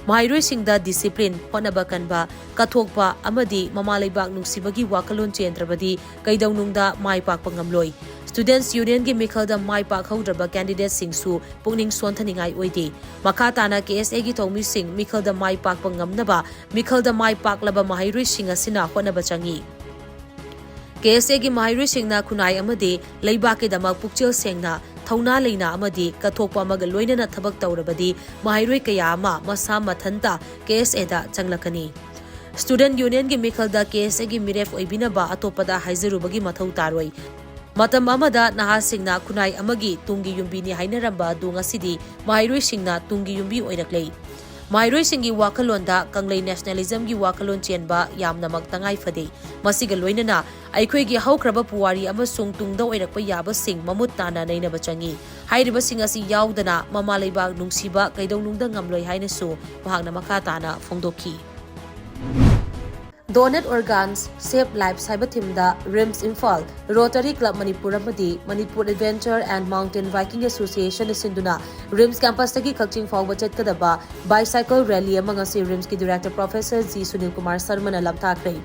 ꯃꯍꯩꯔꯣꯏꯁꯤꯡꯗ discipline, ꯍꯣꯠꯅꯕ ꯀꯟꯕ, ꯀꯠꯊꯣꯛꯄ ꯑꯃꯗꯤ ꯃꯃꯥ ꯂꯩꯕꯥꯛ ꯅꯨꯡꯁꯤꯕꯒꯤ ꯋꯥꯈꯜꯂꯣꯟ ꯆꯦꯟꯗ꯭ꯔꯕꯗꯤ ꯀꯩꯗꯧꯅꯨꯡꯗ ꯃꯥꯏ ꯄꯥꯛꯄ ꯉꯝꯂꯣꯏ꯫ Students Unionꯒꯤ ꯃꯤꯈꯜꯗ ꯃꯥꯏ ꯄꯥꯛꯍꯧꯗ꯭ꯔꯕ candidateꯁꯤꯡꯁꯨ ꯄꯨꯛꯅꯤꯡ ꯁꯣꯟꯊꯅꯤꯡꯉꯥꯏ ꯑꯣꯏꯗꯦ꯫ ꯃꯈꯥ ꯇꯥꯅ KSAꯒꯤ ꯊꯧꯃꯤꯁꯤꯡ ꯃꯤꯈꯜꯗ ꯃꯥꯏ ꯄꯥꯛꯄ ꯉꯝꯅꯕ ꯃꯤꯈꯜꯗ ꯃꯥꯏ ꯄꯥꯛꯂꯕ ꯃꯍꯩꯔꯣꯏꯁꯤꯡ ꯑꯁꯤꯅ ꯍꯣꯠꯅꯕ ꯆꯪꯏ꯫ KSAꯒꯤ ꯃꯍꯩꯔꯣꯏꯁꯤꯡꯅ ꯈꯨꯟꯅꯥꯏ ꯑꯃꯗꯤ ꯂꯩꯕꯥꯛꯀꯤꯗꯃꯛ ꯄꯨꯛꯆꯦꯜ ꯁꯦꯡꯅ, ꯊꯧꯅꯥ ꯂꯩꯅ ꯑꯃꯗꯤ ꯀꯠꯊꯣꯛꯄ ꯑꯃꯒ ꯂꯣꯏꯅꯅ ꯊꯕꯛ ꯇꯧꯔꯕꯗꯤ ꯃꯍꯩꯔꯣꯏ ꯀꯌꯥ ꯑꯃ ꯃꯁꯥ ꯃꯊꯟꯇ KSAꯗ ꯆꯪꯂꯛꯀꯅꯤ꯫ Student Unionꯒꯤ ꯃꯤꯈꯜꯗ KSAꯒꯤ ꯃꯤꯔꯦꯞ ꯑꯣꯏꯕꯤꯅꯕ ꯑꯇꯣꯞꯄꯗ ꯍꯥꯏꯖꯔꯨꯕꯒꯤ ꯃꯊꯧ ꯇꯥꯔꯣꯏ꯫ ꯃꯇꯝ ꯑꯃꯗ ꯅꯍꯥꯁꯤꯡꯅ ꯈꯨꯟꯅꯥꯏ ꯑꯃꯒꯤ ꯇꯨꯡꯒꯤ ꯌꯨꯝꯕꯤꯅꯤ ꯍꯥꯏꯅꯔꯝꯕ ꯑꯗꯨ ꯉꯁꯤꯗꯤ ꯃꯍꯩꯔꯣꯏꯁꯤꯡꯅ ꯇꯨꯡꯒꯤ ꯌꯨꯝꯕꯤ ꯑꯣꯏꯔꯛꯂꯦ꯫ ꯃꯍꯩꯔꯣꯏꯁꯤꯡꯒꯤ ꯋꯥꯈꯜꯂꯣꯟꯗ ꯀꯪꯂꯩ nationalismꯒꯤ ꯋꯥꯈꯜꯂꯣꯟ ꯆꯦꯟꯕ ꯌꯥꯝꯅꯃꯛ ꯇꯉꯥꯏ ꯐꯗꯦ꯫ ꯃꯁꯤꯒ ꯂꯣꯏꯅꯅ ꯑꯩꯈꯣꯏꯒꯤ ꯍꯧꯈ꯭ꯔꯕ ꯄꯨꯋꯥꯔꯤ ꯑꯃꯁꯨꯡ ꯇꯨꯡꯗ ꯑꯣꯏꯔꯛꯄ ꯌꯥꯕꯁꯤꯡ ꯃꯃꯨꯠ ꯇꯥꯅ ꯅꯩꯅꯕ ꯆꯪꯏ꯫ ꯍꯥꯏꯔꯤꯕꯁꯤꯡ ꯑꯁꯤ ꯌꯥꯎꯗꯅ ꯃꯃꯥ ꯂꯩꯕꯥꯛ ꯅꯨꯡꯁꯤꯕ ꯀꯩꯗꯧꯅꯨꯡꯗ ꯉꯝꯂꯣꯏ ꯍꯥꯏꯅꯁꯨ ꯃꯍꯥꯛꯅ ꯃꯈꯥ ꯇꯥꯅ ꯐꯣꯡꯗꯣꯛꯈꯤ꯫ Donate Organs, Save Lives ꯍꯥꯏꯕ themeꯗ RIMS Imphal, Rotary Club Manipur ꯑꯃꯗꯤ Manipur Adventure and Mountain Biking Associationꯅ ꯁꯤꯟꯗꯨꯅ RIMS campusꯇꯒꯤ ꯀꯛꯆꯤꯡ ꯐꯥꯎꯕ ꯆꯠꯀꯗꯕ bicycle rally ꯑꯃ ꯉꯁꯤ RIMSꯀꯤ director professor G Sunil Kumar ꯁꯔꯃꯅ ꯂꯝꯊꯥꯈ꯭ꯔꯦ꯫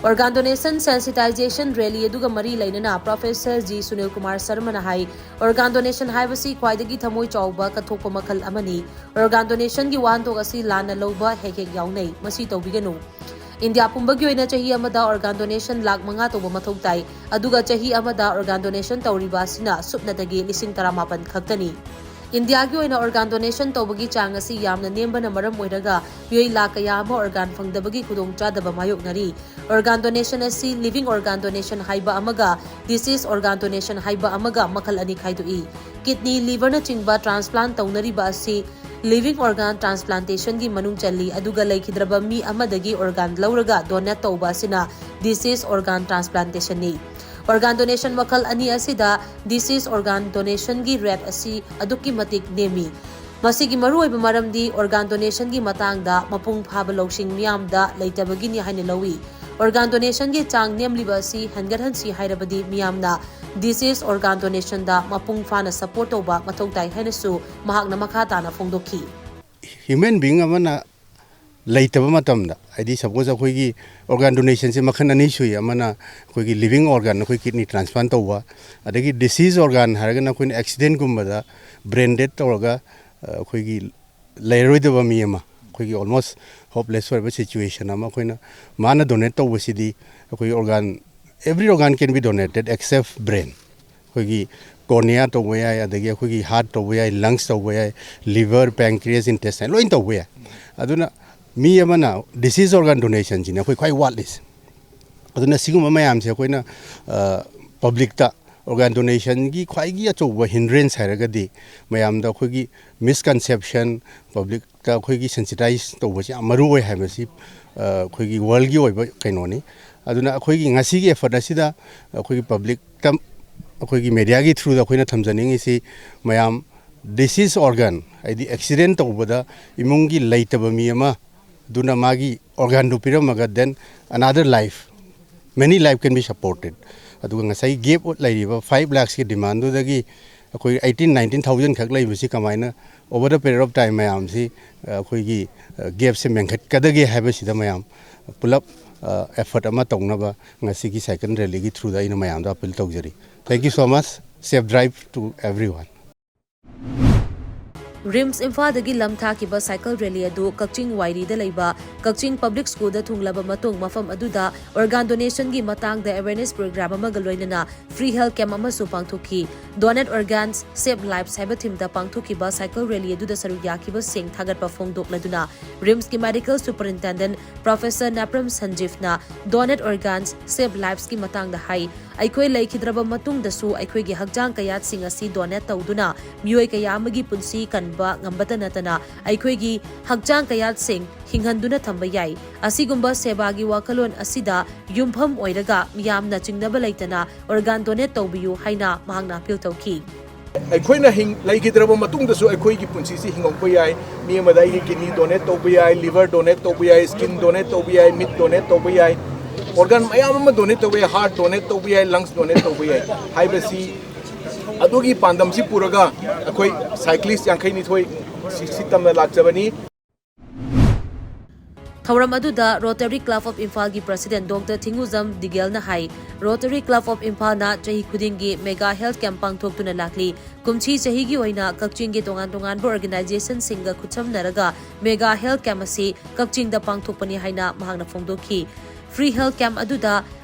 Organ donation sensitization rally ꯑꯗꯨꯒ ꯃꯔꯤ ꯂꯩꯅꯅ professor G ꯁꯨꯅꯤꯜ ꯀꯨꯃꯥꯔ ꯁꯔꯃꯅ ꯍꯥꯏ, organ donation ꯍꯥꯏꯕꯁꯤ ꯈ꯭ꯋꯥꯏꯗꯒꯤ ꯊꯃꯣꯏ ꯆꯥꯎꯕ ꯀꯠꯊꯣꯛꯄ ꯃꯈꯜ ꯑꯃꯅꯤ꯫ Organ donationꯒꯤ ꯋꯥꯍꯟꯊꯣꯛ ꯑꯁꯤ ꯂꯥꯟꯅ ꯂꯧꯕ ꯍꯦꯛ ꯍꯦꯛ ꯌꯥꯎꯅꯩ꯫ ꯃꯁꯤ ꯇꯧꯕꯤꯒꯅꯨ꯫ ꯏꯟꯗꯤꯌꯥ ꯄꯨꯝꯕꯒꯤ ꯑꯣꯏꯅ ꯆꯍꯤ ꯑꯃꯗ organ donation ꯂꯥꯈ ꯃꯉꯥ ꯇꯧꯕ ꯃꯊꯧ ꯇꯥꯏ, ꯑꯗꯨꯒ ꯆꯍꯤ ꯑꯃꯗ organ donation ꯇꯧꯔꯤꯕ ꯑꯁꯤꯅ ꯁꯨꯞꯅꯇꯒꯤ ꯂꯤꯁꯤꯡ ꯇꯔꯥꯃꯥꯄꯟ ꯈꯛꯇꯅꯤ꯫ ꯏꯟꯗꯤꯌꯥꯒꯤ ꯑꯣꯏꯅ organ donation ꯇꯧꯕꯒꯤ ꯆꯥꯡ ꯑꯁꯤ ꯌꯥꯝꯅ ꯅꯦꯝꯕꯅ ꯃꯔꯝ ꯑꯣꯏꯔꯒ ꯃꯤꯑꯣꯏ ꯂꯥꯈ ꯀꯌꯥ ꯑꯃ organ ꯐꯪꯗꯕꯒꯤ ꯈꯨꯗꯣꯡꯆꯥꯗꯕ ꯃꯥꯌꯣꯛꯅꯔꯤ꯫ Organ donation ꯑꯁꯤ living organ donation ꯍꯥꯏꯕ ꯑꯃꯒ deceased organ donation ꯍꯥꯏꯕ ꯑꯃꯒ ꯃꯈꯜ ꯑꯅꯤ ꯈꯥꯏꯗꯣꯛꯏ꯫ Kidney, liverꯅꯆꯤꯡꯕ transplant ꯇꯧꯅꯔꯤꯕ ꯑꯁꯤ living organ transplantationꯒꯤ ꯃꯅꯨꯡ ꯆꯜꯂꯤ, ꯑꯗꯨꯒ ꯂꯩꯈꯤꯗ꯭ꯔꯕ ꯃꯤ ꯑꯃꯗꯒꯤ organ ꯂꯧꯔꯒ donate ꯇꯧꯕ ꯑꯁꯤꯅ deceased organ transplantationꯅꯤ꯫ Organ donation ꯃꯈꯜ ꯑꯅꯤ ꯑꯁꯤꯗ deceased organ donationꯒꯤ rate ꯑꯁꯤ ꯑꯗꯨꯛꯀꯤ ꯃꯇꯤꯛ ꯅꯦꯝꯃꯤ꯫ ꯃꯁꯤꯒꯤ ꯃꯔꯨꯑꯣꯏꯕ ꯃꯔꯝꯗꯤ organ donationꯒꯤ ꯃꯇꯥꯡꯗ ꯃꯄꯨꯡ ꯐꯥꯕ ꯂꯧꯁꯤꯡ ꯃꯤꯌꯥꯝꯗ ꯂꯩꯇꯕꯒꯤꯅꯤ ꯍꯥꯏꯅ ꯂꯧꯏ꯫ ꯑꯣꯔꯒꯥꯟ ꯗꯣꯅꯦꯁꯟꯒꯤ ꯆꯥꯡ ꯅꯦꯝꯂꯤꯕ ꯑꯁꯤ ꯍꯦꯟꯒꯠꯍꯟꯁꯤ ꯍꯥꯏꯔꯕꯗꯤ ꯃꯤꯌꯥꯝꯅ ꯗꯤꯁꯤꯖ ꯑꯣꯔꯒꯥꯟ ꯗꯣꯅꯦꯁꯟꯗ ꯃꯄꯨꯡ ꯐꯥꯅ ꯁꯄꯣꯔꯠ ꯇꯧꯕ ꯃꯊꯧ ꯇꯥꯏ ꯍꯥꯏꯅꯁꯨ ꯃꯍꯥꯛꯅ ꯃꯈꯥ ꯇꯥꯅ ꯐꯣꯡꯗꯣꯛꯈꯤ꯫ Human being ꯑꯃꯅ ꯂꯩꯇꯕ ꯃꯇꯝꯗ, ꯍꯥꯏꯗꯤ ꯁꯄꯣꯁ ꯑꯩꯈꯣꯏꯒꯤ ꯑꯣꯔꯒꯥꯟ ꯗꯣꯅꯦꯁꯟꯁꯦ ꯃꯈꯜ ꯑꯅꯤ ꯁꯨꯏ, ꯑꯃꯅ ꯑꯩꯈꯣꯏꯒꯤ ꯂꯤꯕꯤꯡ ꯑꯣꯔꯒꯥꯟ, ꯑꯩꯈꯣꯏ ꯀꯤꯗꯅꯤ ꯇ꯭ꯔꯥꯟꯁꯄ꯭ꯂꯥꯟ ꯇꯧꯕ, ꯑꯗꯒꯤ ꯗꯤꯁꯤꯖ ꯑꯣꯔꯒꯥꯟ ꯍꯥꯏꯔꯒꯅ ꯑꯩꯈꯣꯏꯅ ꯑꯦꯛꯁꯤꯗꯦꯟꯒꯨꯝꯕꯗ ꯕ꯭ꯔꯦꯟ ꯗꯦꯠ ꯇꯧꯔꯒ ꯑꯩꯈꯣꯏꯒꯤ ꯂꯩꯔꯔꯣꯏꯗꯕ ꯃꯤ ꯑꯃ, ꯑꯩꯈꯣꯏꯒꯤ ꯑꯣꯜꯃꯣꯁ ꯍꯣꯞꯂꯦꯁ ꯑꯣꯏꯔꯕ ꯁꯤꯆꯨꯋꯦꯁꯟ ꯑꯃ, ꯑꯩꯈꯣꯏꯅ ꯃꯥꯅ ꯗꯣꯅꯦꯠ ꯇꯧꯕꯁꯤꯗꯤ ꯑꯩꯈꯣꯏꯒꯤ organ, every organ can be donated except brain꯫ ꯑꯩꯈꯣꯏꯒꯤ ꯀꯣꯔꯅꯤꯌꯥ ꯇꯧꯕ ꯌꯥꯏ, ꯑꯗꯒꯤ ꯑꯩꯈꯣꯏꯒꯤ ꯍꯥꯔꯠ ꯇꯧꯕ ꯌꯥꯏ, ꯂꯪꯁ ꯇꯧꯕ ꯌꯥꯏ, ꯂꯤꯚꯔ, ꯄꯦꯟꯀ꯭ꯔꯤꯌꯁ, ꯏꯟꯇꯦꯁꯇꯥꯏꯟ ꯂꯣꯏ ꯇꯧꯕ ꯌꯥꯏ꯫ ꯑꯗꯨꯅ ꯃꯤ ꯑꯃꯅ ꯗꯤꯁꯤꯖ ꯑꯣꯔꯒꯥꯟ ꯗꯣꯅꯦꯁꯟꯁꯤꯅ ꯑꯩꯈꯣꯏ ꯈ꯭ꯋꯥꯏ ꯋꯥꯠꯂꯤꯁꯦ꯫ ꯑꯗꯨꯅ ꯁꯤꯒꯨꯝꯕ ꯃꯌꯥꯝꯁꯦ ꯑꯩꯈꯣꯏꯅ ꯄꯕ꯭ꯂꯤꯛꯇ ꯑꯣꯔꯒꯥꯟ ꯗꯣꯅꯦꯁꯟꯒꯤ ꯈ꯭ꯋꯥꯏꯒꯤ ꯑꯆꯧꯕ ꯍꯤꯟꯗ꯭ꯔꯦꯟꯁ ꯍꯥꯏꯔꯒꯗꯤ ꯃꯌꯥꯝꯗ ꯑꯩꯈꯣꯏꯒꯤ ꯃꯤꯁꯀꯟꯁꯦꯞꯁꯟ, ꯄꯕ꯭ꯂꯤꯛꯇ ꯑꯩꯈꯣꯏꯒꯤ ꯁꯦꯟꯁꯤꯇꯥꯏꯁ ꯇꯧꯕꯁꯤ ꯌꯥꯝ ꯃꯔꯨ ꯑꯣꯏ ꯍꯥꯏꯕꯁꯤ ꯑꯩꯈꯣꯏꯒꯤ ꯋꯥꯔꯜꯒꯤ ꯑꯣꯏꯕ ꯀꯩꯅꯣꯅꯤ꯫ ꯑꯗꯨꯅ ꯑꯩꯈꯣꯏꯒꯤ ꯉꯁꯤꯒꯤ ꯑꯦꯐꯔꯠ ꯑꯁꯤꯗ ꯑꯩꯈꯣꯏꯒꯤ ꯄꯕ꯭ꯂꯤꯛꯇ, ꯑꯩꯈꯣꯏꯒꯤ ꯃꯦꯗꯤꯌꯥꯒꯤ ꯊ꯭ꯔꯨꯗ ꯑꯩꯈꯣꯏꯅ ꯊꯝꯖꯅꯤꯡꯉꯤꯁꯤ, ꯃꯌꯥꯝ ꯗꯤꯁꯤꯖ ꯑꯣꯔꯒꯥꯟ, ꯍꯥꯏꯗꯤ ꯑꯦꯛꯁꯤꯗꯦꯟ ꯇꯧꯕꯗ ꯏꯃꯨꯡꯒꯤ ꯂꯩꯇꯕ ꯃꯤ ꯑꯃ ꯑꯗꯨꯅ ꯃꯥꯒꯤ ꯑꯣꯔꯒꯥꯟꯗꯨ ꯄꯤꯔꯝꯃꯒ, then another life, many life can be supported꯫ ꯑꯗꯨꯒ ꯉꯁꯥꯏ ꯒꯦꯞ ꯂꯩꯔꯤꯕ ꯐꯥꯏꯚ ꯂꯥꯛꯁꯀꯤ ꯗꯤꯃꯥꯟꯗꯨꯗꯒꯤ ꯑꯩꯈꯣꯏ ꯑꯩꯠꯇꯤꯟ ꯅꯥꯏꯟꯇꯤꯟ ꯊꯥꯎꯖꯟ ꯈꯛ ꯂꯩꯕꯁꯤ ꯀꯃꯥꯏꯅ over the period of time ꯃꯌꯥꯝꯁꯤ ꯑꯩꯈꯣꯏꯒꯤ ꯒꯦꯞꯁꯦ ꯃꯦꯟꯈꯠꯀꯗꯒꯦ ꯍꯥꯏꯕꯁꯤꯗ ꯃꯌꯥꯝ ꯄꯨꯂꯞ ꯑꯦꯐꯔꯠ ꯑꯃ ꯇꯧꯅꯕ ꯉꯁꯤꯒꯤ ꯁꯥꯏꯀꯜ ꯔꯦꯂꯤꯒꯤ ꯊ꯭ꯔꯨꯗ ꯑꯩꯅ ꯃꯌꯥꯝꯗ ꯑꯄꯤꯜ ꯇꯧꯖꯔꯤ꯫ Thank you so much. Safe drive to everyone. RIMS ꯏꯝꯐꯥꯜꯗꯒꯤ ꯂꯝ ꯊꯥꯈꯤꯕ ꯁꯥꯏꯀꯜ ꯔꯦꯂꯤ ꯑꯗꯨ ꯀꯛꯆꯤꯡ ꯋꯥꯏꯔꯤꯗ ꯂꯩꯕ ꯀꯛꯆꯤꯡ ꯄꯕ꯭ꯂꯤꯛ ꯁ꯭ꯀꯨꯜꯗ ꯊꯨꯡꯂꯕ ꯃꯇꯨꯡ, ꯃꯐꯝ ꯑꯗꯨꯗ ꯑꯣꯔꯒꯥꯟ ꯗꯣꯅꯦꯁꯟꯒꯤ ꯃꯇꯥꯡꯗ ꯑꯦꯋꯦꯔꯅꯦꯁ ꯄ꯭ꯔꯣꯒ꯭ꯔꯥꯝ ꯑꯃꯒ ꯂꯣꯏꯅꯅ ꯐ꯭ꯔꯤ ꯍꯦꯜꯊ ꯀꯦꯝꯞ ꯑꯃꯁꯨ ꯄꯥꯡꯊꯣꯛꯈꯤ꯫ Donate Organs, Save Lives ꯍꯥꯏꯕ ꯊꯤꯝꯗ ꯄꯥꯡꯊꯣꯛꯈꯤꯕ ꯁꯥꯏꯀꯜ ꯔꯦꯂꯤ ꯑꯗꯨꯗ ꯁꯔꯨꯛ ꯌꯥꯈꯤꯕꯁꯤꯡ ꯊꯥꯒꯠꯄ ꯐꯣꯡꯗꯣꯛꯂꯗꯨꯅ ꯔꯤꯝꯁꯀꯤ ꯃꯦꯗꯤꯀꯦꯜ ꯁꯨꯄꯔꯤꯟꯇꯦꯟꯗꯦꯟꯠ ꯄ꯭ꯔꯣꯐꯦꯁꯔ ꯅꯥꯄ꯭ꯔꯝ ꯁꯟꯖꯤꯐꯅ Donate Organs, Save Livesꯀꯤ ꯃꯇꯥꯡꯗ ꯍꯥꯏ꯫ ꯑꯩꯈꯣꯏ ꯂꯩꯈꯤꯗ꯭ꯔꯕ ꯃꯇꯨꯡꯗꯁꯨ ꯑꯩꯈꯣꯏꯒꯤ ꯍꯛꯆꯥꯡ ꯀꯌꯥꯠꯁꯤꯡ ꯑꯁꯤ ꯗꯣꯅꯦꯠ ꯇꯧꯗꯨꯅ ꯃꯤꯑꯣꯏ ꯀꯌꯥ ꯑꯃꯒꯤ ꯄꯨꯟꯁꯤ ꯀꯟꯕ ꯉꯝꯕꯇ ꯅꯠꯇꯅ ꯑꯩꯈꯣꯏꯒꯤ ꯍꯛꯆꯥꯡ ꯀꯌꯥꯠꯁꯤꯡ ꯍꯤꯡꯍꯟꯗꯨꯅ ꯊꯝꯕ ꯌꯥꯏ꯫ ꯑꯁꯤꯒꯨꯝꯕ ꯁꯦꯕꯥꯒꯤ ꯋꯥꯈꯜꯂꯣꯟ ꯑꯁꯤꯗ ꯌꯨꯝꯐꯝ ꯑꯣꯏꯔꯒ ꯃꯤꯌꯥꯝꯅ ꯆꯤꯡꯅꯕ ꯂꯩꯇꯅ ꯑꯣꯔꯒꯥꯟ ꯗꯣꯅꯦꯠ ꯇꯧꯕꯤꯌꯨ ꯍꯥꯏꯅ ꯃꯍꯥꯛꯅ ꯑꯄꯤꯜ ꯇꯧꯈꯤ꯫ ꯑꯩꯈꯣꯏꯅ ꯍꯤꯡ-, ꯂꯩꯈꯤꯗ꯭ꯔꯕ ꯃꯇꯨꯡꯗꯁꯨ ꯑꯩꯈꯣꯏꯒꯤ ꯄꯨꯟꯁꯤꯁꯤ ꯍꯤꯡꯍꯧꯕ ꯌꯥꯏ꯫ ꯃꯤ ꯑꯃꯗ ꯑꯩꯒꯤ ꯀꯤꯗꯅꯤ ꯗꯣꯅꯦꯠ ꯇꯧꯕ ꯌꯥꯏ, ꯂꯤꯚꯔ ꯗꯣꯅꯦꯠ ꯇꯧꯕ ꯌꯥꯏ, ꯁ꯭ꯀꯤꯟ ꯗꯣꯅꯦꯠ ꯇꯧꯕ ꯌꯥꯏ, ꯃꯤꯠ ꯗꯣꯅꯦꯠ ꯇꯧꯕ ꯌꯥꯏ꯫ ꯑꯣꯔꯒꯥꯟ ꯃꯌꯥꯝ ꯑꯃ ꯗꯣꯅꯦꯠ ꯇꯧꯕ ꯌꯥꯏ, ꯍꯥꯔꯠ ꯗꯣꯅꯦꯠ ꯇꯧꯕ ꯌꯥꯏ, ꯂꯪꯁ ꯗꯣꯅꯦꯠ ꯇꯧꯕ ꯌꯥꯏ ꯍꯥꯏꯕꯁꯤ, ꯑꯗꯨꯒꯤ ꯄꯥꯟꯗꯝꯁꯤ ꯄꯨꯔꯒ ꯑꯩꯈꯣꯏ ꯁꯥꯏꯀ꯭ꯂꯤꯁ ꯌꯥꯡꯈꯩꯅꯤꯊꯣꯏ ꯁꯤ ꯁꯤ ꯇꯝꯅ ꯂꯥꯛꯆꯕꯅꯤ꯫ ꯊꯧꯔꯝ ꯑꯗꯨꯗ Rotary Club of Imphal ꯒꯤ President Doctor ꯊꯤꯡꯉꯨꯖꯝ ꯗꯤꯒꯦꯜꯅ high, Rotary Club of Imphal ꯅ ꯆꯍꯤ ꯈꯨꯗꯤꯡꯒꯤ mega health camp ꯄꯥꯡꯊꯣꯛꯇꯨꯅ ꯂꯥꯛꯂꯤ꯫ ꯀꯨꯝꯁꯤ ꯆꯍꯤꯒꯤ ꯑꯣꯏꯅ ꯀꯛꯆꯤꯡꯒꯤ ꯇꯣꯉꯥꯟ ꯇꯣꯉꯥꯟꯕ organization ꯁꯤꯡꯒ ꯈꯨꯠꯁꯝꯅꯔꯒ mega health camp ꯑꯁꯤ ꯀꯛꯆꯤꯡꯗ ꯄꯥꯡꯊꯣꯛꯄꯅꯤ ꯍꯥꯏꯅ ꯃꯍꯥꯛꯅ ꯐꯣꯡꯗꯣꯛꯈꯤ꯫ Free health camp ꯑꯗꯨꯗ